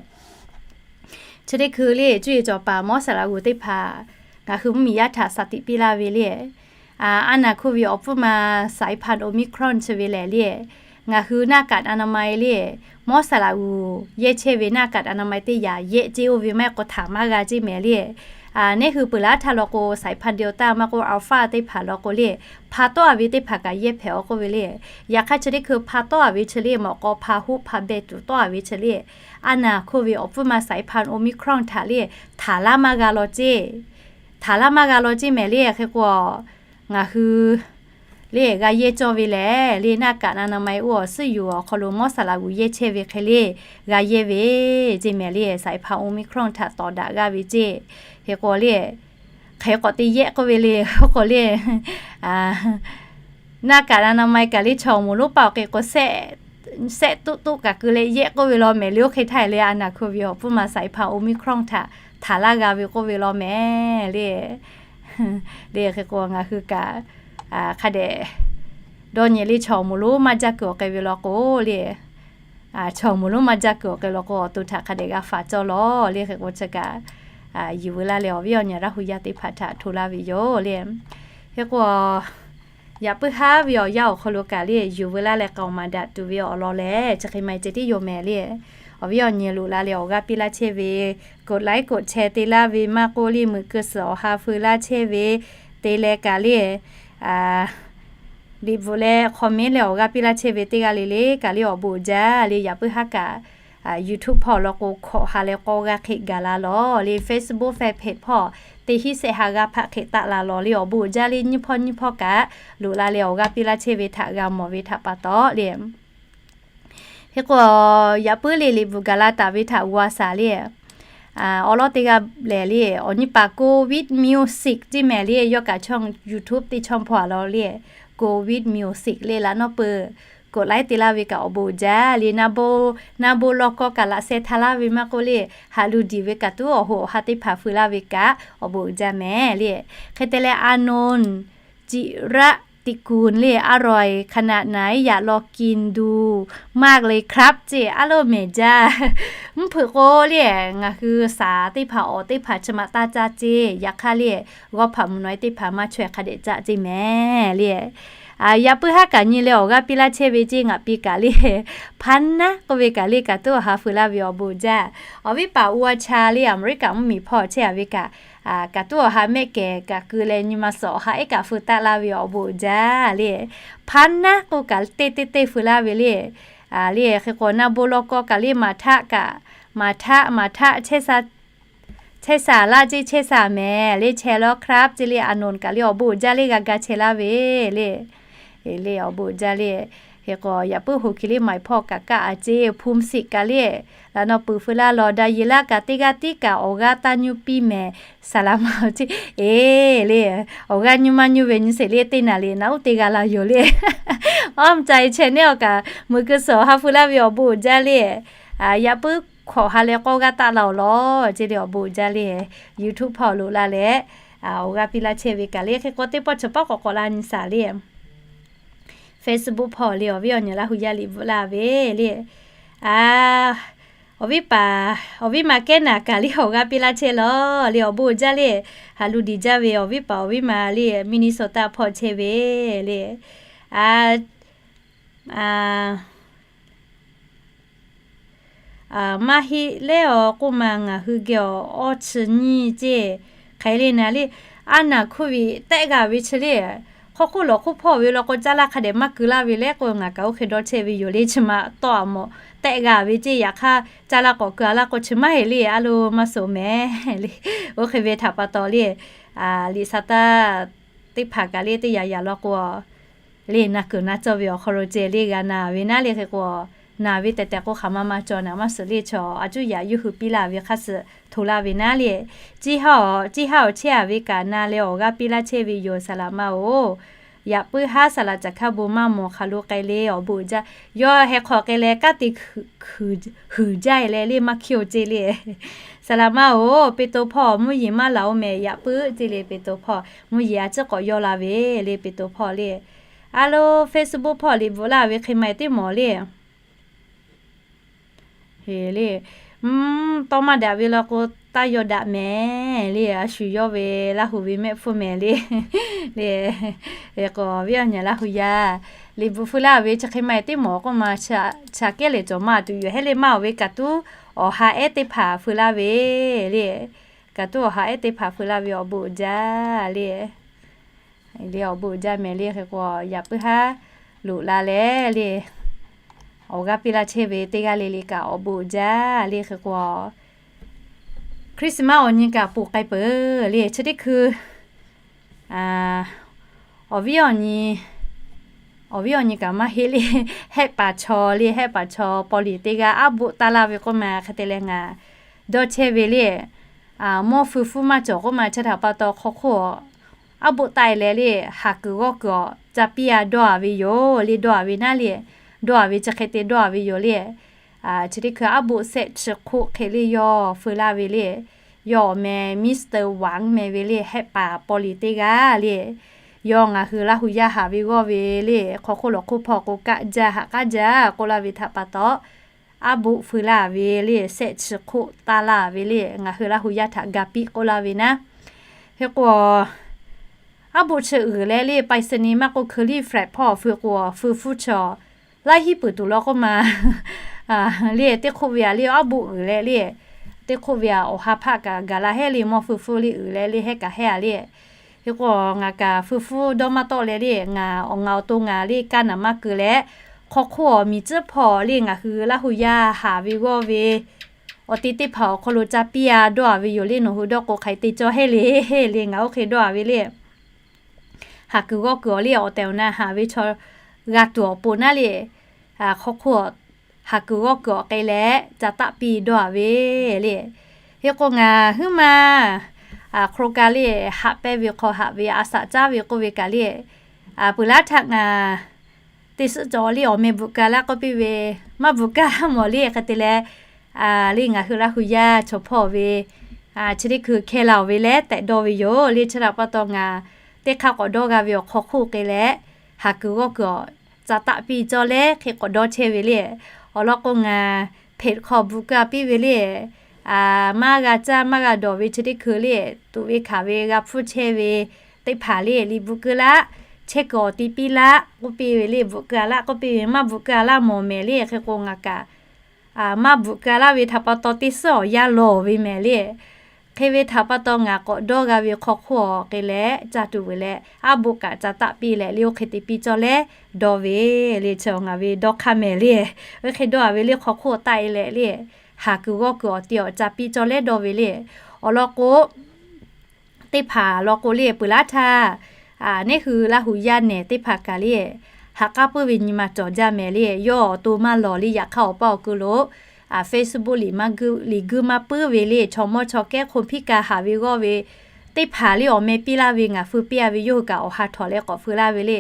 Chi teˇ hkui le cuˇ yiˍ cawˬ paˍ Mawˇsaˍlaˍguˍ teˇ hpaˍ ngaˬ hui mvuhˇmiˬ yaˇ htaꞈ shaˍ tiꞈ piˇ laˇ ve le. A naˍ โควิด awˬ hpfuhˇ ma saiˍ hpaˇ Omicron chi ve lehˬ le, ngaˬ hui หน้ากากอนามัย le, Mawˇsaˍlaˍguˍ yehˇ chehˇ ve หน้ากากอนามัย teˇ yaꞈ yehˆ ceˇ oˇ ve maˇ heˆ k'o htaꞈ maˇ g'a ceˇ mehˍ le. Neˇ hui peuˬ laˇ htaˇ law k'o saiˍ hpaˇ Delta maˇ k'oˆ Alpha teˇ hpaˍ law k'o le, hpa tawˆ-a ve teˇ hpaˍ kaꞈ yehˇ hpehꞈ-aw k'oˆ ve le. Yaꞈ hk'aˇ chi teˇ hkui hpa tawˆ-a ve chi le, mawꞈ k'aw hpa hoˆ hpa beh tuˬ tawˆ-a ve chi le, a naˍ โควิด awˬ hpfuhˇ ma saiˍ hpaˇ Omicron htaꞈ le, htaꞈ laˇ maˇ g'a law ceˇ. Htaꞈ laˇ maˇ g'a law ceˇ mehˍ le. Hk'e k'o ngaˬ hui le g'a yehˇ cawˇ ve lehˬ le, หน้ากากอนามัย oˇ awˬ suhˉ yuˬ awˬ hk'aw lo Mawˇsaˍlaˍguˍ yehˇ chehˇ ve hk'e le g'a yehˇ ve ceˇ mehˍ le. Saiˍ hpaˇ Omicron htaꞈ tawˍ daꞈ g'a ve ceˇ. Hk'e k'o le, hk'e k'awꞈ te yehˆ k'oˆ ve le, oˇ k'o le, หน้ากากอนามัย kaꞈ le chaw moˍ lonˉ paˇ awˬ hk'e k'o shehˆ tuˆ tuˆ kaꞈ keu leh yehˆ k'oˆ ve law mehˍ le. Oˇ hk'e htaˇ le, a naˍ โควิด awˬ hpfuhˇ ma saiˍ hpaˇ Omicron htaꞈ htaꞈ laˇ g'a ve k'oˆ ve law mehˍ le. Le hk'e k'o ngaˬ hui kaꞈ hk'a dehꞈ dawˇ nyi le, chaw moˍ lonˉ maˇ jaˇ kuiˬ awˬ hk'e ve law k'o le, Chaw moˍ lonˉ maˇ jaˇ kuiˬ awˬ hk'e law k'o, awˬ to htaꞈ hk'a dehꞈ g'a faˍ cawˇ lawˬ le. Hk'e k'o chi kaꞈ, yuˬ veu laˇ leh awˬ viˉ awˬ nyi Laˇ hu yaˇ teˇ hpaˍ htaꞈ hto laˇ ve yoˬ le. Hk'e k'o, yaꞈ puiˉ haˉ ve awˬ yanˇ awˬ hk'aw lo kaꞈ le, yuˬ veu laˇ leh k'aoˍ maˍ daꞈ tuˬ ve awˬ lawn lehˬ, chi hk'e maˇ heˆ ceh tiˉ yoˬ mehˍ le. Awˬ viˉ awˬ nyi loꞈ la leh awˬ g'aˇ piˇ laˇ chehˇ ve, กดไลค์ กดแชร์ te laˇ ve maˇ k'oˆ le, meuꞈ keu suhˍ awˬ ha feu laˇ chehˇ ve te leh kaꞈ le, liꞈ bvuhꞈ leh comment leh awˬ g'aˇ piˇ laˇ chehˇ ve teˇ g'aˇ le le kaꞈ le awˬ bon uiˍ jaˇ le. Yaꞈ puiˉ haˉ kaꞈ YouTube hpawˇ law k'o, hkawꞈ ha leh k'awˇ g'aˇ hk'e gaˬ la lawˬ le. Facebook fan page hpawˇ teˇ hinˉ shehˆ ha g'aˇ hpaˆ hk'e taˆ la lawˬ le. Awˬ bon uiˍ jaˇ le. Nyiˇ hpawˇ nyiˇ hpawˇ kaꞈ loꞈ la leh awˬ g'aˇ piˇ laˇ chehˇ ve htaꞈ g'a mawˬ ve htaꞈ pa taw le. Hk'e k'o, yaꞈ puiˉ le liꞈ bvuhꞈ gaˬ la taˍ ve htaꞈ g'aw shaˍ le. Awˉ lawˉ teˇ g'aˇ lehˬ le, awˬ nyi paˍ Covid Music ceˇ mehˍ le. Yawˇ kaꞈ chawˇ YouTube teˇ chawˇ hpawˇ a law le, Covid Music le laꞈ nawˉ peuˬ กดไลค์ te laˇ ve kaꞈ awˬ bon uiˍ jaˇ le. Naˇ bon lawˇ kawˇ kaꞈ laꞈ sheh htaˇ laˇ ve maˇ k'oˆ le, haꞈ lu diˬ ve kaꞈ tuˉ awˬ hoꞈ awˬ ha teˇ hpaˍ feu laˇ ve kaꞈ awˬ bon uiˍ jaˇ mehˍ le. Hk'e te leh อานนท์ จิระติกูล le อร่อยขนาดไหน อยากลองกินดูมากเลยครับ ceˇ a loˇ mehˍ jaˇ. Mvuhˇ hpeuꞈ k'o le, ngaˬ hui shaˍ teˇ hpaˍ awˬ teˇ hpaˍ chi ma taˇ caˇ ceˇ. Yaꞈ hk'aˇ le, g'awˇ hpaꞈ mvuhˇ naw e teˇ hpaˍ maˇ chaweh hk'a dehꞈ caˇ ceˇ mehˍ le. Yaꞈ puiˉ haˉ kaꞈ nyi leh awˬ g'aˇ piˇ laˇ chehˇ ve ceˇ. Ngaˬ piˇ kaꞈ le, Hpaˇ naˉ k'oˆ ve kaꞈ le, kaꞈ tuˉ awˬ ha feu laˇ ve awˬ bon uiˍ jaˇ. Awˬ viˉ paˍ อัญชลี America mvuhˇmiˬ hpawˇ chehˇ a ve kaꞈ, kaꞈ tuˉ awˬ ha mehˆ kehˬ kaꞈ keu leh nyi ma suhˍ awˬ ha ehˉ kaꞈ feu taˆ laˇ ve awˬ bon uiˍ jaˇ le. Hpaˇ naˉ k'oˆ kaꞈ teˇ teˇ teˇ feu laˇ ve le. Le hk'e k'o naˇ bon lawˇ kawˇ kaꞈ le maˍ htaˆ kaꞈ, maˍ htaˆ maˍ htaˆ chehˇ shaˍ laˇ ceˇ. Chehˇ shaˍ mehˍ le, chehˇ lawˇ ครับ ceˇ le. อานนท์ kaꞈ le awˬ bon uiˍ jaˇ le, g'a ga chehˇ laˇ ve le. Le awˬ bon uiˍ jaˇ le. Hk'e k'o yaꞈ puiˉ ho hki le maiˍ hpawˇ kaꞈ kaˆ a ceˇ. Hpu siꞈ kaꞈ le, laꞈ nawˉ peuˬ feu laˇ lawˬ. Daꞈ yeˬ laˇ kaꞈ teˇ g'aˇ tiˉ kaꞈ awˬ g'aˇ taˇ nyuˇ piˇ mehˍ. Saˍ laˍ ma ceˇ, eˬ le, awˬ g'aˇ nyuˇ maˇ nyuˇ ve nyi sheˍ le, teˇ naˍ riˍ naꞈ uˉ te g'a la yoˬ le. Awˬ mvuhˇ ca e chehˇ neˉ awˬ kaꞈ meuꞈ keu suhˍ awˬ ha feu laˇ ve awˬ bon uiˍ jaˇ le. Yaꞈ puiˉ hkawꞈ ha leh k'awˇ g'aˇ taˆ la awˬ lawn ceˇ le, awˬ bon uiˍ jaˇ le. YouTube hpawˇ loꞈ la leh awˬ g'aˇ piˇ laˇ chehˇ ve kaꞈ le. Hk'e k'o teˇ pawˆ chi pawˆ k'awꞈ k'awꞈ la nyi shaˍ le. Facebook hpawˇ le awˬ viˉ awˬ nyi Laˇ hu yaˇ liꞈ bvuhꞈ laˇ ve le. Awˬ viˉ paˍ, awˬ viˉ ma kehˉ naˍ kaꞈ le awˬ g'aˇ piˇ laˇ chehˇ lawˬ le, awˬ bon uiˍ jaˇ le. Haꞈ lu diˬ jaˇ ve awˬ viˉ paˍ awˬ viˉ ma le Minnesota hpawˇ chehˇ ve le. Maˇ heˆ lehˬ awˬ k'oˆ ma ngaˬ hui geh awˬ awˇ chi nyiˇ ceˇ. Hk'e le naˍ le, a naˍ hkuˇ ve tehˆ g'a ve chi le, hk'aw hk'oˆ lawˬ hk'oˆ hpawˇ ve law k'o caˇ laˇ hk'a dehꞈ maˇ keu laˇ ve leh k'o ngaˬ kaꞈ oˇ hk'e dawˇ chehˇ ve yoˬ le. Chi ma tawˇ a mawˬ tehˆ g'a ve ceˇ. Yaꞈ hk'aˇ caˇ laˇ k'awꞈ keu a laˇ k'o chi maˇ heˆ le, a loˍ maˇ suhˍ mehˍ le. Oˇ hk'e ve htaꞈ pa taw le, liꞈ sa taˇ teˇ hpaˍ kaꞈ le teˇ yanˇ yanˇ law k'o le, na kuiˬ na cawˇ ve awˬ hk'aw lo ceh le g'a na ve naˉ le. Hk'e k'o, na ve tehˬ tehˬ k'o hk'aˬ ma ma cawˬ naˍ maˇ suhˍ le. Chaw a cuˇ yaꞈ yuˇ hui piˇ laˇ ve hk'a suhˍ hto laˇ ve naˉ le. Ciˇ haˉ awˬ chehˇ a ve kaꞈ na leh awˬ g'aˇ piˇ laˇ chehˇ ve yoˬ saˍ laꞈ ma-oˬ. Yaꞈ puiˉ haˉ saˍ laꞈ caˬ hkaˇ bon maˇ mawˬ hk'aˬ lo k'ai le awˬ bon uiˍ jaˇ. Yawˇ heh hk'aw k'ai leh kanˉ te huiˍ jaˇ e leh le maˇ hkiˇ-oˬ ceˇ le. Saˍ laꞈ ma-oˬ, Peˍtruˆ hpawˇ mvuhˇ yeˬ maˇ laˬ-oˬ mehˍ. Yaꞈ puiˉ ceˇ le Peˍtruˆ hpawˇ mvuhˇ yeˬ a ciˉ k'awꞈ yaw la ve le Peˍtruˆ hpawˇ le. A loˍ Facebook hpawˇ liꞈ bvuhꞈ laˇ ve hk'e ma e teˇ mawˬ le. Heˍ le, tawˇ maˇ daꞈ ve law k'o taˇ yaw daꞈ mehˍ le. A shu yawˇ ve Laˇ hu ve mehˆ hpfuhˇ mehˍ le. Le, k'o awˬ viˉ awˬ nyi Laˇ hu yaˇ liꞈ bvuhꞈ feu laˇ ve chi hk'e ma e teˇ mawˬ k'oˆ ma, chaꞈ kehˉ lehˬ cawˬ ma tuˬ yoˬ hehˉ le maˇ. Awˬ ve kaꞈ tuˉ awˬ ha ehˉ teˇ hpaˍ feu laˇ ve le. Kaꞈ tuˉ awˬ ha ehˉ teˇ hpaˍ feu laˇ ve awˬ bon uiˍ jaˇ le. Le awˬ bon uiˍ jaˇ mehˍ le. Hk'e k'o yaꞈ puiˉ haˉ loꞈ la leh le, awˬ g'aˇ piˇ laˇ chehˇ ve teˇ g'aˇ le le kaꞈ awˬ bon uiˍ jaˇ le. Hk'e k'o Christmas awˬ nyi kaꞈ ponˬ k'ai peuˬ le. Chi teˇ hkui awˬ viˉ awˬ nyi, awˬ viˉ awˬ nyi kaꞈ maˇ heˆ le, hehˆ paˍ chaw le, hehˆ paˍ chaw paw liˍ teˇ g'aˇ aˉ boˆ taˇ laˇ ve k'oˆ ma hk'e te leh ngaˬ dawˇ chehˇ ve le. Mawˇ feu hpfuhˇ maˇ cawˬ k'oˆ ma, chi htaꞈ pa taw hk'aw hk'oˆ aˉ boˆ taˆ e leh le, haˍ kuiˬ g'awˇ kuiˬ awˬ ca piˇ a dawˇ a ve yoˬ le. Dawˇ a ve naˉ le, dawˇ a ve chi hk'e te dawˇ a ve yoˬ le. Chi teˇ hkui aˉ boˆ shehˆ chi hk'oˆ hk'e le yawˇ feu laˇ ve le. Yawˇ awˬ meh Mister Wang meh ve le, hehˆ paˍ paw liˍ teˇ g'aˇ le. Yawˇ ngaˬ hui Laˇ hu yaˇ haꞈ ve g'awˇ ve le, hk'aw hk'oˆ lawˬ hk'oˆ hpaw k'o kaˆ jaˇ haꞈ k'aˉ jaˇ k'oˆ laˇ ve htaꞈ pa taw, aˉ boˆ feu laˇ ve le, shehˆ chi hk'oˆ taˇ laˇ ve le, ngaˬ hui Laˇ hu yaˇ htaꞈ ga piˇ k'oˆ laˇ ve naˉ. Hk'e k'o, aˉ boˆ chi uiˍ leh le, ไปรษณีย์ maˇ k'oˆ เคอรี่ แฟลต hpawˇ feu k'o, feu hpfuhˇ chi laiˉ hiˉ peuˬ tuˬ law k'oˆ ma le, teˇ hk'oˆ ve aꞈ le aˉ boˆ uiˍ leh le, teˇ hk'oˆ ve aꞈ awˬ ha hpaˆ kaꞈ gaˬ la hehˉ le, mawˇ feu hpfuhˇ le uiˍ leh le hehˉ kaꞈ hehˉ a le. Hk'e k'o, ngaˬ kaꞈ feu hpfuhˇ dawˇ maˇ tawˆ leh le, ngaˬ awˬ ngaˬ awˬ to ngaˬ le kaˇ naˍ maˇ keu leh, hk'aw hk'oˆ awˬ miˬ tcuhˉ hpawˇ le ngaˬ hui Laˇ hu yaˇ haꞈ ve g'awˇ ve awˬ te teˇ hpaˍ awˬ hk'aw lo ca piˇ a dawˇ a ve yoˬ le. Nawˬ hui dawˇ k'o hk'aˬ hk'e te cawˇ hehˉ le le, ngaˬ oˇ hk'e dawˇ a ve le. Haˍ kuiˬ g'awˇ kuiˬ awˬ le awˬ tehˬ awˬ na haꞈ ve chaw g'a tuˬ awˬ pon naˉ le, hk'aw hk'oˆ haˍ kuiˬ g'awˇ kuiˬ awˬ k'ai leh ca taˆ piˇ dawˇ a ve le. Hk'e k'o, ngaˬ huiˉ ma hk'aw ka le haꞈ pehnˇ ve hk'aw haꞈ ve a shaꞈ caˉ ve k'oˆ ve kaꞈ le, peuˬ laˇ htaˇ ngaˬ teˇ suhˉ cawˬ le awˬ meh bvuhꞈ ka laˇ k'oˆ piˇ ve, maˇ bvuhꞈ ka laˇ mawˬ le hk'e te leh, le ngaˬ hui Laˇ hu yaˇ chaw hpawˇ ve chi teˇ hkui hkeh la oˬ ve leh tehꞈ dawˇ ve yoˬ le. Chi htaꞈ pa taw ngaˬ teˇ hk'aˇ k'awꞈ dawˇ g'a ve awˬ hk'aw hk'oˆ k'ai leh, haˍ kuiˬ g'awˇ kuiˬ awˬ ca taˆ piˇ cawˇ leh hk'e k'awꞈ dawˇ chehˇ ve le. Awˬ lawn k'o, ngaˬ hpeꞈ hk'aw bvuhꞈ ka piˇ ve le, maˇ g'a caˇ maˇ g'a dawˬ ve chi teˇ hkui le, tuꞈ ve hkanˍ ve g'a hpfuhˇ chehˇ ve teˇ hpaˍ le, liꞈ bvuhꞈ keu laˇ, chehˇ kuiˬ awˬ ti piˇ laˇ k'oˆ piˇ ve le, bvuhꞈ keu a laˇ k'oˆ piˇ ve, maˇ bvuhꞈ keu a laˇ mawˬ mehˍ le. Hk'e k'o, ngaˬ kaꞈ maˇ bvuhꞈ keu a laˇ ve htaꞈ pa taw teˇ suhˉ awˬ yanˇ lawˬ ve mehˍ le. Hk'e ve htaꞈ pa taw ngaˬ k'awꞈ dawˇ g'a ve hk'aw hk'oˆ awˬ k'ai leh ca tuˬ ve leh, aˉ boˆ kaꞈ ca taˆ piˇ leh le, oˇ hk'e te piˇ cawˇ leh dawˇ ve le. Chi ngaˬ ve dawˇ hk'aˇ mehˍ le. Oˇ hk'e dawˇ a ve le, hk'aw hk'oˆ taˆ e leh le, haˍ kuiˬ g'awˇ kuiˬ awˬ te awˬ ca piˇ cawˇ leh dawˇ ve le. Awˬ lawn k'o, teˇ hpaˍ lawn k'o le, peuˬ laˇ htaˇ neˉ hui Laˇ hu yaˇ nehˬ teˇ hpaˍ kaꞈ le, ha k'aˉ puiˉ ve nyi ma cawˬ jaˇ mehˍ le. Yawˇ awˬ to maˇ lawˬ le, yaꞈ hk'aˇ awˬ paˇ awˬ ku lo Facebook liꞈ maˇ guiˇ liꞈ guiˇ maˇ puiˉ ve le, chaw mawˇ chaw kehˉ hk'oˆ hpiˇ ka haˍ ve g'awˇ ve teˇ hpaˍ le awˬ meh piˇ laˇ ve ngaˬ feu piˇ a ve, yawˇ hui kaꞈ awˬ ha htawnˍ leh k'awꞈ feu laˇ ve le.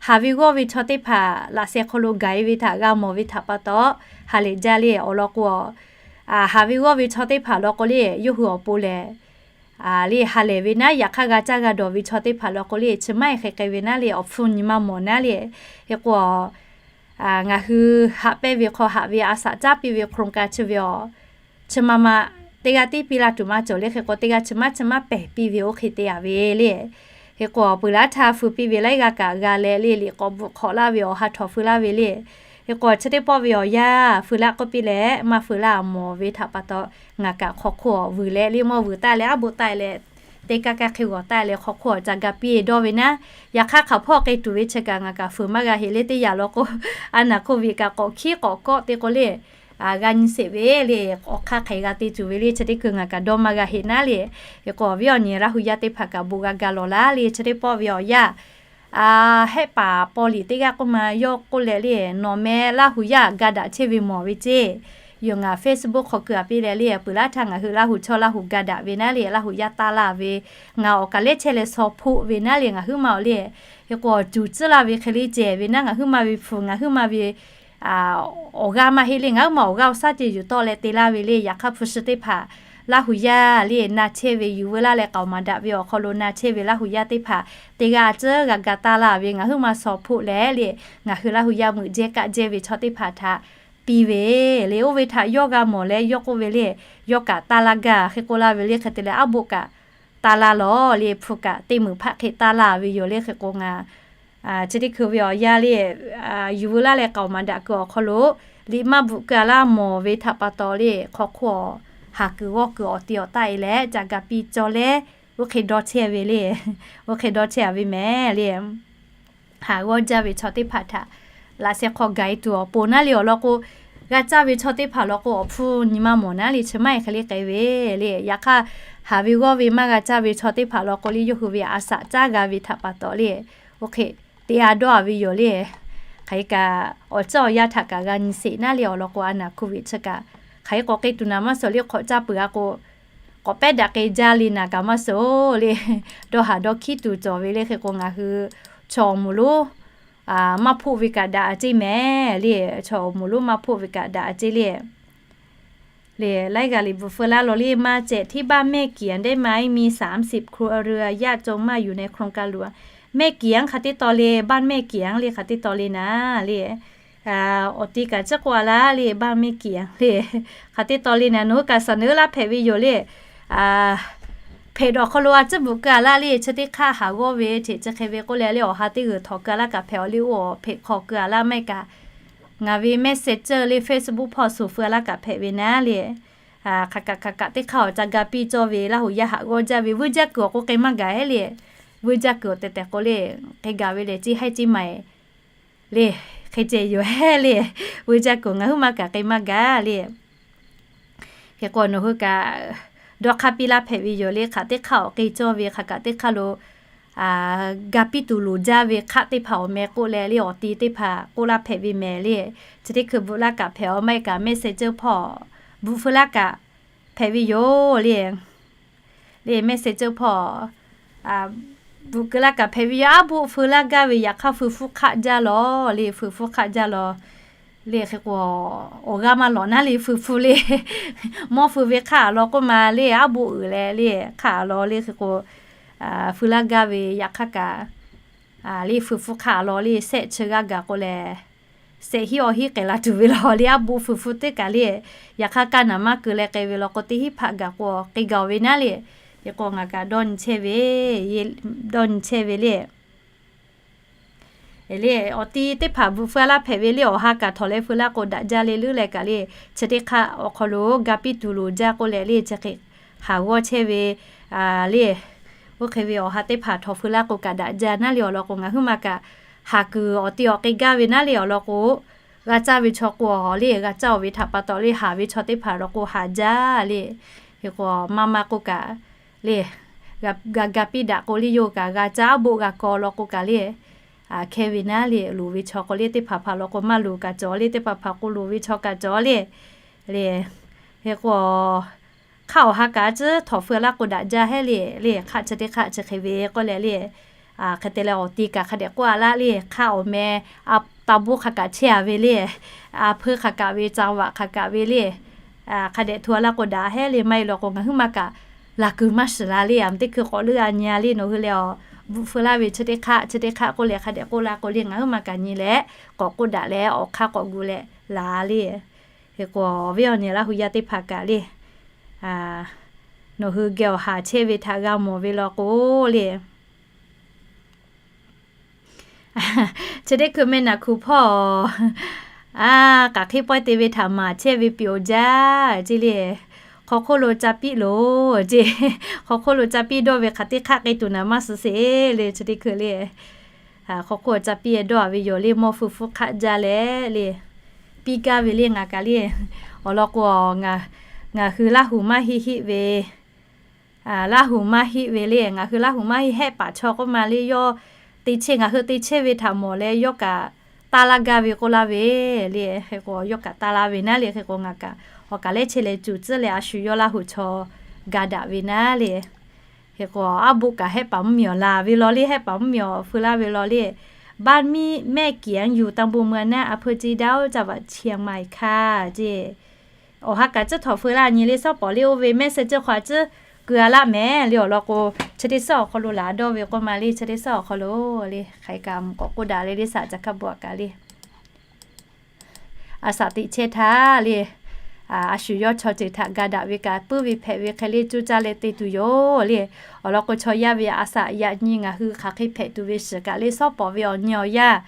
Haˍ ve g'awˇ ve chaw teˇ hpaˍ laꞈ sheh hk'aw lo gaˬ e ve htaꞈ g'a mawˬ ve htaꞈ pa taw, ha lehˬ jaˇ le. Awˬ lawn k'o, haˍ ve g'awˇ ve chaw teˇ hpaˍ lawn k'o le, yawˇ hui awˬ pon lehˬ le ha lehˬ ve naˉ, yaꞈ hk'aˇ g'a caˇ g'a dawˬ ve chaw teˇ hpaˍ lawn k'o le, chi maˇ heˆ hk'e k'ai ve naˉ le, awˬ hpfuhˇ nyi maˇ mawˬ naˉ le. Hk'e k'o, ngaˬ hui haꞈ pehnˇ ve hk'aw haꞈ ve a shaꞈ caˉ piˇ ve โครงการ chi ve awˬ, chi ma ma teˇ g'aˇ tiˉ piˇ laˇ tuˬ maˇ cawˬ le. Hk'e k'o, teˇ g'aˇ chi maˇ chi maˇ pehˬ piˇ ve oˇ hk'e te a ve le. Hk'e k'o, peuˬ laˇ htaˇ feu piˇ ve laiˉ g'aˇ kaꞈ g'a leh le, liꞈ k'awꞈ bvuhꞈ hk'awꞈ laˇ ve awˬ ha htawnˍ feu laˇ ve le. Hk'e k'o, chi teˇ pawˆ ve awˬ yanˇ feu laˇ k'oˆ piˇ leh maˇ feu laˇ mawˬ ve htaꞈ pa taw, ngaˬ kaꞈ hk'aw hk'oˆ vuiˬ leh le, mawˇ vuiˬ taˆ leh aˉ boˆ taˆ leh, teˇ kaˇ kaˇ hk'e g'awˬ taˆ leh hk'aw hk'oˆ awˬ ca ga piˇ dawˇ ve naˉ. Yaꞈ hk'aˇ hk'aˬ hpawˇ k'ai tuˬ ve chi kaꞈ ngaˬ kaꞈ feu maˇ g'a heꞈ le. Teˇ yanˇ lawn k'o, a naˍ โควิด kaꞈ k'awꞈ hkiˉ k'awꞈ kawˆ te k'o le, g'a nyi sheˍ ve le, awˬ hk'aˇ hk'e g'a te tuˬ ve le, chi teˇ hkui ngaˬ kaꞈ dawˇ maˇ g'a heꞈ naˉ le. Hk'e k'o, awˬ viˉ awˬ nyi Laˇ hu yaˇ teˇ hpaˍ kaꞈ bon g'a ga lawˬ laˇ le. Chi teˇ pawˆ ve awˬ yanˇ hehˆ paˍ paw liꞈ teˇ g'aˇ k'oˆ ma yawˇ k'oˆ leh le, nawˬ meh Laˇ hu yaˇ ga daꞈ chehˇ ve mawˬ ve ceˇ. Yoˬ, ngaˬ Facebook hk'aw keu a piˇ leh le, peuˬ laˇ htaˇ ngaˬ hui Laˇ hu chaw Laˇ hu ga daꞈ ve naˉ le, Laˇ hu yaˇ taˇ laˇ ve, ngaˬ awˬ kaˬ lehˉ chehˇ leh shaw hpoˆ ve naˉ le, ngaˬ huiˉ ma awˬ le. Hk'e k'o, cuˬ tcuhˉ laˇ ve hk'e le cehˬ ve naˉ, ngaˬ huiˉ ma ve hpu, ngaˬ huiˉ ma ve awˬ g'aˇ maˇ heˆ le, ngaˬ huiˉ ma awˬ g'aˇ awˬ shaˉ ceh yuˬ tawˆ leh te laˇ ve le. Yaꞈ hk'aˇ hpu shi teˇ hpaˍ Laˇ hu yaˇ le na chehˇ ve, yuˬ veu laˇ leh k'aoˍ maˍ daꞈ ve awˬ hk'aw lo na chehˇ ve Laˇ hu yaˇ teˇ hpaˍ teˇ g'aˇ tcuhˉ g'a ga taˇ laˇ ve, ngaˬ huiˉ ma shaw hpoˆ leh le, ngaˬ hui Laˇ hu yaˇ meuꞈ jehˇ kaˆ jehˇ ve chaw teˇ hpaˍ htaꞈ piˇ ve le. Oˇ ve htaꞈ yawˇ g'a mawˬ leh yawˇ k'oˆ ve le, yawˇ kaꞈ taˇ laˇ gaˇ hk'e k'oˆ laˇ ve le. Hk'e te leh aˉ boˆ kaꞈ taˇ laˇ lawˬ le, hpu kaꞈ teˇ meunˍ hpaˆ hk'e taˇ laˇ ve yoˬ le. Hk'e k'o, ngaˬ chi teˇ hkui ve awˬ yanˇ le, yuˬ veu laˇ leh k'aoˍ maˍ daꞈ keu awˬ hk'aw lo liꞈ maˇ bvuhꞈ keu a laˇ mawˬ ve htaꞈ pa taw le, hk'aw hk'oˆ awˬ haˍ kuiˬ g'awˇ kuiˬ awˬ te awˬ taˆ e leh ca ga piˇ cawˇ leh, oˇ hk'e dawˇ chehˇ ve le. Oˇ hk'e dawˇ chehˇ a ve mehˍ le. Haˍ g'awˇ jaˇ ve chaw teˇ hpaˍ htaꞈ laꞈ sheh hk'aw gaˬ e tuˬ awˬ pon naˉ le. Awˬ lawn k'o, g'a caˇ ve chaw teˇ hpaˍ lawn k'o, awˬ hpfuhˇ nyi maˇ mawˬ naˉ le, chi maˇ heˆ hk'e le k'ai ve le. Yaꞈ hk'aˇ, haˍ ve g'awˇ ve maˇ g'a caˇ ve chaw teˇ hpaˍ lawn k'o le, yawˇ hui ve a shaꞈ caˉ g'a ve htaꞈ pa taw le, oˇ hk'e te a dawˇ a ve yoˬ le. Hk'aˬ hk'e kaꞈ awˬ ceuˬ awˬ yanˇ htaꞈ kaꞈ g'a nyi sheˍ naˉ le. Awˬ lawn k'o, a naˍ โควิด chi kaꞈ hk'aˬ hk'e k'awꞈ k'ai tuˬ naˍ maˇ suhˍ le, hk'awꞈ caˇ peuˬ a k'o, k'awꞈ pehˉ daꞈ k'ai jaˇ le naˍ kaꞈ maˇ suhˍ le. Dawˇ haˍ dawˇ hkiˉ tuˬ cawˬ ve le. Hk'e k'o, ngaˬ hui chaw awˬ moˍ lonˉ maˇ hpoˆ ve kaꞈ daꞈ a ceˇ mehˍ le. Chaw awˬ moˍ lonˉ maˇ hpoˆ ve kaꞈ daꞈ a ceˇ le. Le, laiˉ g'aˇ liꞈ bvuhꞈ feu laˇ lawˬ le, maˇ cehˬ ที่บ้านแม่เกียง ได้ไหม มีสามสิบครัวเรือน ยากจนมาก อยู่ในโครงการหลวง แม่เกียง hk'a teˇ taw le, บ้านแม่เกียง le hk'a teˇ taw le naˉ le. Awˬ ti kaꞈ ciˉ k'oˆ a laˇ le, baˇ miˇ kiˍ le. Hk'aˬ te taw le na, nawˬ hui kaꞈ saˍ neˉ laˇ hpehꞈ ve yoˬ le. Hpehꞈ dawˬ hk'aw lo a ciˉ bvuhꞈ keu a laˇ le, chi teˇ hk'aˇ haˍ g'awˇ ve hteꞈ chi hk'e ve k'oˆ leh le, awˬ ha teˇ g'uiˬ htawnˍ keu a laˇ kaꞈ hpehꞈ awˬ le, oˇ hpehꞈ hk'aw keu a laˇ maˇ heˆ kaꞈ, ngaˬ ve Messenger le, Facebook hpawˇ suˍ feu a laˇ kaꞈ hpehꞈ ve naˉ le. Hk'aˬ kaꞈ hk'aˬ kaꞈ teˇ hk'aˇ awˬ ca ga piˇ cawˇ ve, Laˇ huˍ yaˇ haˍ g'awˇ jaˇ ve, vuiˇ jaˇ kuiˬ awˬ k'oˆ k'e maˇ gaˬ heˆ le. Vuiˇ jaˇ kuiˬ awˬ tehˬ tehˬ k'o le, hk'e gaˬ ve lehˬ, ciˇ haiˉ ciˇ ma eˬ le, hk'e ceh yoˬ heˆ le. Vuiˇ jaˇ kuiˬ ngaˬ huiˉ maˇ kaꞈ k'e maˇ gaˬ le. Hk'e k'o nawˬ hui kaꞈ dawˇ hk'aˇ piˇ laˇ hpehꞈ ve yoˬ le. Hk'aˬ teˇ hk'aˇ awˬ k'e cawˇ ve, hk'aˬ kaꞈ teˇ hk'aˇ lo ga piˇ tuˬ loˍ jaˇ ve hk'aˆ teˇ hpaˍ awˬ meh k'oˆ leh le, awˬ ti teˇ hpaˍ k'oˆ laˇ hpehꞈ ve mehˍ le. Chi teˇ hkui bvuhꞈ laˇ kaꞈ hpehꞈ a, maˇ heˆ kaꞈ Messenger hpawˇ bvuhꞈ feu laˇ kaꞈ hpehꞈ ve yoˬ le. Le Messenger hpawˇ bvuhꞈ keu laˇ kaꞈ hpehꞈ ve yoˬ. Aˉ boˆ feu laˇ gaˇ ve yaꞈ hk'aˇ feu hpfuhˇ hk'aˆ jaˇ lawˬ le, feu hpfuhˇ hk'aˆ jaˇ lawˬ le. Hk'e k'o awˬ g'aˇ maˇ lawꞈ naˉ le, feu hpfuhˇ le. Mawˇ feu ve hk'aˆ a law k'oˆ ma le, aˉ boˆ uiˍ leh le hk'aˆ a law le. Hk'e k'o feu laˇ gaˇ ve yaꞈ hk'aˇ kaꞈ le, feu hpfuhˇ hk'aˆ a law le, shehˆ chi g'aˇ gaˬ k'o lehˬ, shehˆ hinˉ awˬ hinˉ k'ai la tuˬ ve lawˬ le. Aˉ boˆ feu hpfuhˇ teˇ kaꞈ le, yaꞈ hk'aˇ kaˇ naˍ maˇ keu leh k'ai ve law k'o, teˇ hinˉ hpaˆ gaˬ k'o k'ai gaˬ ve naˉ le. Hk'e k'o ngaˬ kaꞈ dawˇ nyi chehˇ ve, dawˇ nyi chehˇ ve le. Le awˬ ti teˇ hpaˍ bvuhꞈ feu a laˇ hpehꞈ ve le, awˬ ha kaꞈ htawnˍ leh feu laˇ k'o daꞈ jaˇ le leuˉ leh kaꞈ le, chi teˇ hk'aˇ awˬ hk'aw lo ga piˇ tuˬ loˍ jaˇ k'oˆ leh le, chi hk'e haˍ g'awˇ chehˇ ve le. Oˇ hk'e ve awˬ ha teˇ hpaˍ htawnˍ feu laˇ k'o kaꞈ daꞈ jaˇ naˉ le. Awˬ lawn k'o ngaˬ huiˉ maˇ kaꞈ haˍ kuiˬ awˬ ti awˬ k'e gaˇ ve naˉ le. Awˬ lawn k'o g'a caˇ ve chaw k'o le g'a caˇ ve htaꞈ pa taw le, haˍ ve chaw teˇ hpaˍ law k'o haˍ jaˇ le. Hk'e k'o maˇ maˇ k'oˆ kaꞈ le, g'a ga piˇ daꞈ k'o le, yawˇ kaꞈ g'a caˇ, aˉ boˆ g'a kaw law k'o kaꞈ le, hkehˇ ve naˉ le. Loˍ ve chaw k'o le, teˇ hpaˍ hpaˍ law k'o maˇ loˍ kaꞈ cawˬ le, teˇ hpaˍ hpaˍ k'o loˍ ve chaw kaꞈ cawˬ le. Le hk'e k'o hk'aˆ awˬ ha kaꞈ a ciˉ htawnˍ feu laˇ k'o daꞈ jaˇ heˆ le. Le hk'aˆ chi teˇ hk'aˆ chi hk'e ve k'oˆ leh le, hk'e te leh awˬ ti kaꞈ hk'a dehꞈ k'oˆ a laˇ le, hk'aˆ awˬ meh a taˇ boˆ hk'a kaꞈ chehˇ a ve le, a hpeuˇ hk'a kaꞈ ve, caˇ vaꞈ hk'a kaꞈ ve le, hk'a dehꞈ hto a laˇ k'o daꞈ heˆ le. Maˇ heˆ law k'o ngaˬ huiˉ maˇ kaꞈ laˬ kuiˬ maˇ shiˍ la le. Aˬ miˍ teˇ hkui k'awꞈ leuˆ a nyi a le, nawˬ hui leh awˬ bvuhꞈ feu laˇ ve chi teˇ hk'aˆ chi teˇ hk'aˆ k'oˆ leh hk'a dehꞈ k'oˆ la k'o le, ngaˬ huiˉ maˇ kaꞈ nyi leh k'awꞈ k'oˆ daꞈ leh awˬ hk'aˇ k'awꞈ gu leh la le. Hk'e k'o awˬ viˉ awˬ nyi Laˇ huˍ yaˇ teˇ hpaˍ kaꞈ le, nawˬ hui geh awˬ haˍ chehˇ ve htaꞈ g'a mawˬ ve law k'o le, chi teˇ hkui meh naˬ hkuˬ hpawˇ a, k'aˬ hk'e pawehˇ te ve htaꞈ maˍ chehˇ ve piꞈ awˬ jaˇ ce le. Hk'aw hk'oˆ lo ca piˇ loˬ ce. Hk'aw hk'oˆ lo ca piˇ dawˇ ve hk'aˬ teˇ hk'aˆ k'ai tuˬ naˍ maˇ suh sheˍ le. Chi teˇ hkui le hk'aw hk'oˆ ca piˇ dawˇ a ve yoˬ le, mawˇ feu hpfuhˇ hk'aˆ jaˇ leh le, piˇ gaˇ ve le ngaˬ kaꞈ le. Awˬ lawn k'o ngaˬ hui Laˇ huˍ maˇ heˆ heˆ ve Laˇ huˍ maˇ heˆ ve le, ngaˬ hui Laˇ huˍ maˇ heˆ, hehˆ paˍ chaw k'oˆ ma le, yawˇ te chehˇ, ngaˬ hui te chehˇ ve htaꞈ mawˬ leh yawˇ kaꞈ taˇ laˇ gaˇ ve k'oˆ laˇ ve le. Hk'e k'o yawˇ kaꞈ taˇ laˇ ve naˉ le. Hk'e k'o ngaˬ kaꞈ awˬ kaˬ lehˉ chehˇ leh cuˬ tcuhˉ leh a shu yawˇ Laˇ huˍ chaw ga daꞈ ve naˉ le. Hk'e k'o aˉ boˆ kaꞈ hehˆ paˍ mvuhˇ miˬ awˬ laˬ ve law le, hehˆ paˍ mvuhˇ miˬ awˬ feu laˇ ve law le, บ้านแม่เกียง อยู่ตำบลเมืองนา อำเภอเชียงดาว จังหวัดเชียงใหม่ค่ะ ce. Awˬ ha kaꞈ ciˉ htawnˍ feu laˇ nyi le, shawˉ pawˍ le oˇ ve mehˆ shehˆ ceuˇ hk'aw a ciˉ keu a laˇ mehˍ le. Awˬ lawn k'o chi teˇ suhˉ awˬ hk'aw lo laˬ dawˇ ve k'oˆ ma le, chi teˇ suhˉ awˬ hk'aw lo le hk'aˬ hk'e kaꞈ mvuhˇ k'awꞈ k'oˆ daꞈ leh le, saꞈ ca hkaˇ bvuhꞈ kaꞈ le a saꞈ teꞈ chehˇ htaˇ le, a shu yawˇ chaw ceuˬ htaꞈ ga daꞈ ve kaꞈ puiˉ ve hpehꞈ ve hk'e le cuˇ caˇ leh te tuˬ yoˬ le. Awˬ lawn k'o chaw yaˇ ve a saꞈ yaꞈ nyi ngaˬ hui hk'aˬ hk'e hpehꞈ tuˬ ve shiˍ kaꞈ le, shawˉ pawˍ ve awˬ nyi awˬ yanˇ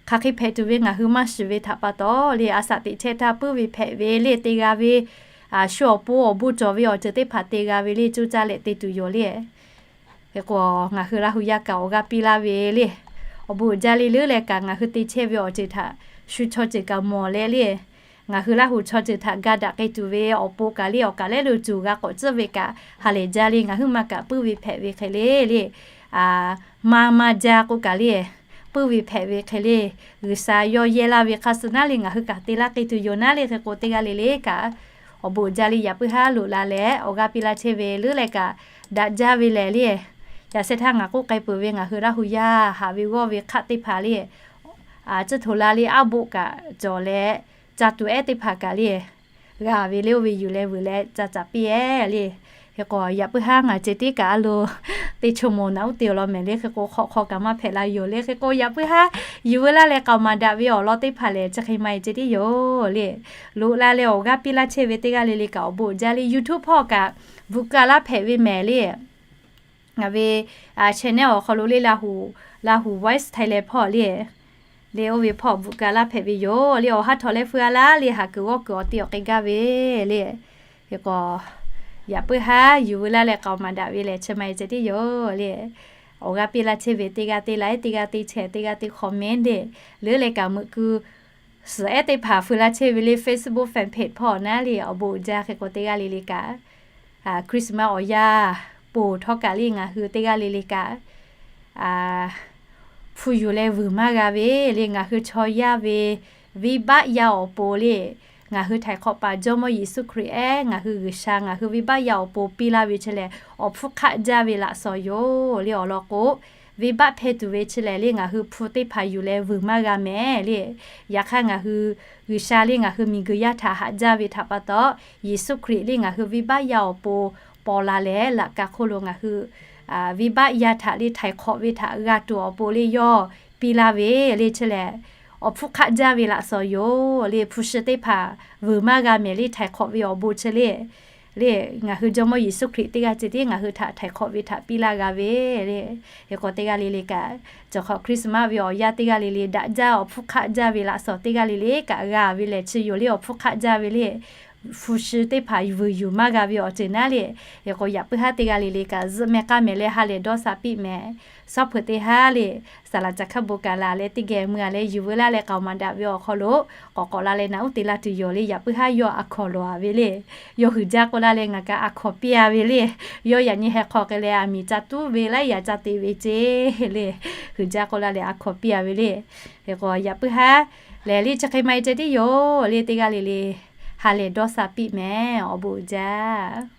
hk'aˬ hk'e hpehꞈ tuˬ ve ngaˬ hui maˇ shiˍ ve htaꞈ pa taw le, a saꞈ teꞈ chehˇ htaˇ puiˉ ve hpehꞈ ve le, te g'a ve shu awˬ pon awˬ bon cawˬ ve awˬ ceuˬ teˇ hpaˍ te g'a ve le cuˇ caˇ leh te tuˬ yoˬ le. Hk'e k'o ngaˬ hui Laˇ huˍ yaˇ kaꞈ awˬ g'aˇ piˇ laˇ ve le, awˬ bon uiˍ jaˇ le leuˉ leh kaꞈ ngaˬ hui te chehˇ ve awˬ ceuˬ htaꞈ shu chaw ceuˬ kaꞈ mawˬ leh le, ngaˬ hui Laˇ huˍ chaw ceuˬ htaꞈ ga daꞈ k'ai tuˬ ve awˬ pon kaꞈ le, awˬ kaˬ lehˉ lo cuˬ g'a k'awꞈ tcuhˉ ve kaꞈ ha lehˬ jaˇ le. Ngaˬ huiˉ ma kaꞈ puiˉ ve hpehꞈ ve hk'e le le, maˇ maˇ jaˇ k'oˆ kaꞈ le, puiˉ ve hpehꞈ ve hk'e le, G'uiˬsha yawˇ yehˇ laˇ ve hk'a suh naˉ le ngaˬ hui kaꞈ te laˇ k'ai tuˬ yoˬ naˉ le. Hk'e k'o teˇ g'aˇ le le kaꞈ awˬ bon uiˍ jaˇ le, yaꞈ puiˉ haˉ loꞈ la leh awˬ g'aˇ piˇ laˇ chehˇ ve leuˉ leh kaꞈ daꞈ jaˇ ve lehˬ le. Yaꞈ shehˆ htaˇ ngaˬ k'oˆ k'ai peuˬ ve ngaˬ hui Laˇ huˍ yaˇ haꞈ ve g'awˇ ve hk'aˆ teˇ hpaˍ le, a ciˉ htoꞈ la le, aˉ boˆ kaꞈ cawˬ leh ca tuˬ ehˉ teˇ hpaˍ kaꞈ le g'a ve le, oˇ ve yuˬ leh vuiˬ leh ca caˍ piˇ ehˉ le. Hk'e k'o yaꞈ puiˉ haˉ ngaˬ ceh tiˉ kaꞈ a lo teˇ chaw moˍ naꞈ uˉ te awˬ lawn mehˍ le. Hk'e k'o hk'awꞈ hk'aw kaꞈ maˇ hpehꞈ la yoˬ le. Hk'e k'o yaꞈ puiˉ haˉ yuˬ veu laˇ leh k'aoˍ maˍ daꞈ ve awˬ lawn teˇ hpaˍ lehˬ chi hk'e maˇ heˆ ceh tiˉ yoˬ le. Loꞈ la leh awˬ g'aˇ piˇ laˇ chehˇ ve teˇ g'aˇ le le kaꞈ awˬ bon jaˇ le. YouTube hpawˇ kaꞈ bvuhꞈ ka laˇ hpehꞈ ve mehˍ le. Ngaˬ ve channel awˬ hk'aw lo le, Lahu Voice Thailand hpawˇ le, le oˇ ve hpawˇ bvuhꞈ ka laˇ hpehꞈ ve yoˬ le. Awˬ haˉ htawꞈ leh feu a laˇ le, haˍ kuiˬ g'awˇ kuiˬ awˬ te awˬ k'ai gaˇ ve le. Hk'e k'o yaꞈ puiˉ haˉ yuˬ veu laˇ leh k'aoˍ maˍ daꞈ ve lehˬ chi maˇ heˆ ceh tiˉ yoˬ le. Awˬ g'aˇ piˇ laˇ chehˇ ve teˇ g'aˇ teˇ like, teˇ g'aˇ teˇ share, teˇ g'aˇ teˇ comment le, leuˉ leh kaꞈ meuꞈ ku suhˍ ehˉ teˇ hpaˍ feu laˇ chehˇ ve le. Facebook fan page hpawˇ naˉ le awˬ bon uiˍ jaˇ. Hk'e k'o teˇ g'aˇ le le kaꞈ Christmas awˬ yanˇ ponˬ htawˇ kaꞈ le ngaˬ hui teˇ g'aˇ le le kaꞈ hpu yuˬ leh vuiˬ maˇ g'a ve le. Ngaˬ hui chaw yaˇ ve venˇbaˆ yaˇ awˬ pon le, ngaˬ hui htaiˍ hk'awꞈ paˍ Jawˇmawˇ Yeˍsuˆ Hkriꞈ ehˉ ngaˬ hui G'uiˬsha ngaˬ hui venˇbaˆ yaˇ awˬ pon piˇ laˇ ve chi lehˬ, awˬ hpfuhˇ hk'aˆ jaˇ ve laꞈ shawˍ yoˬ le. Awˬ lawn k'o, venˇbaˆ hpehˇ tuˬ ve chi lehˬ le, ngaˬ hui hpu teˇ hpaˍ yuˬ leh vuiˬ maˇ g'a mehˍ le. Yaꞈ hk'aˇ ngaˬ hui G'uiˬsha le ngaˬ hui miˬguiˬ yaˇ htaꞈ haꞈ jaˇ ve htaꞈ pa taw, Yeˍsuˆ Hkriꞈ le ngaˬ hui venˇbaˆ yaˇ awˬ pon paw la leh laꞈ ka hk'oˆ lo ngaˬ hui venˇbaˆ yaˇ htaꞈ le htaiˍ hk'awꞈ ve htaꞈ g'a tuˬ awˬ pon le yawˇ piˇ laˇ ve le chi lehˬ, awˬ hpfuhˇ hk'aˆ jaˇ ve laꞈ shawˍ yoˬ le. Hpu shi teˇ hpaˍ vuiˬ maˇ g'a mehˍ le htaiˍ hk'awꞈ ve awˬ bon chi le. Le ngaˬ hui Jawˇmawˇ Yeˍsuˆ Hkriꞈ teˇ g'aˇ ceh tiˉ ngaˬ hui htaꞈ htaiˍ hk'awꞈ ve htaꞈ piˇ laˇ g'a ve le. Hk'e k'o teˇ g'aˇ le le kaꞈ, cawˬ hk'awꞈ Christmas ve awˬ yanˇ teˇ g'aˇ le le daꞈ jaˇ awˬ hpfuhˇ hk'aˆ jaˇ ve laꞈ shawˍ teˇ g'aˇ le le kaꞈ g'a ve lehˬ chi yoˬ le. Awˬ hpfuhˇ hk'aˆ jaˇ ve le, hpu shi teˇ hpaˍ vuiˬ yuˬ maˇ g'a ve awˬ ceuˬ naˉ le. Hk'e k'o yaꞈ puiˉ haˉ teˇ g'aˇ le le kaꞈ zuhꞈ mehˍ k'aˇ mehˍ leh ha lehˬ dawˇ sha piˇ mehˍ. Shawˉ hpeuꞈ teˇ haˉ le, saˍ laˍ caˬ hkaˇ bon kaꞈ laˬ leh teˇ geh mui a leh yuˬ veu laˇ leh k'aoˍ maˍ daꞈ ve awˬ hk'aw lo k'awꞈ k'awꞈ la leh naꞈ uˉ te laˇ tuˬ yoˬ le. Yaꞈ puiˉ haˉ yawˇ a hkawnˍ lawˬ a ve le. Yawˇ huiˍ jaˇ k'oˆ laˇ leh ngaˬ kaꞈ a hkawnˍ piˇ a ve le. Yawˇ yaꞈ nyi heh hk'aw k'ai leh aˬ miˍ ca tuˉ ve laiˉ yaꞈ ca te ve ceh le. Huiˍ jaˇ k'oˆ laˇ leh a hkawnˍ piˇ a ve le. Hk'e k'o yaꞈ puiˉ haˉ lehˬ le chi hk'e maˇ heˆ ceh tiˉ yoˬ le. Teˇ g'aˇ le le ha lehˬ dawˇ sha piˇ mehˍ. Awˬ bon uiˍ jaˇ.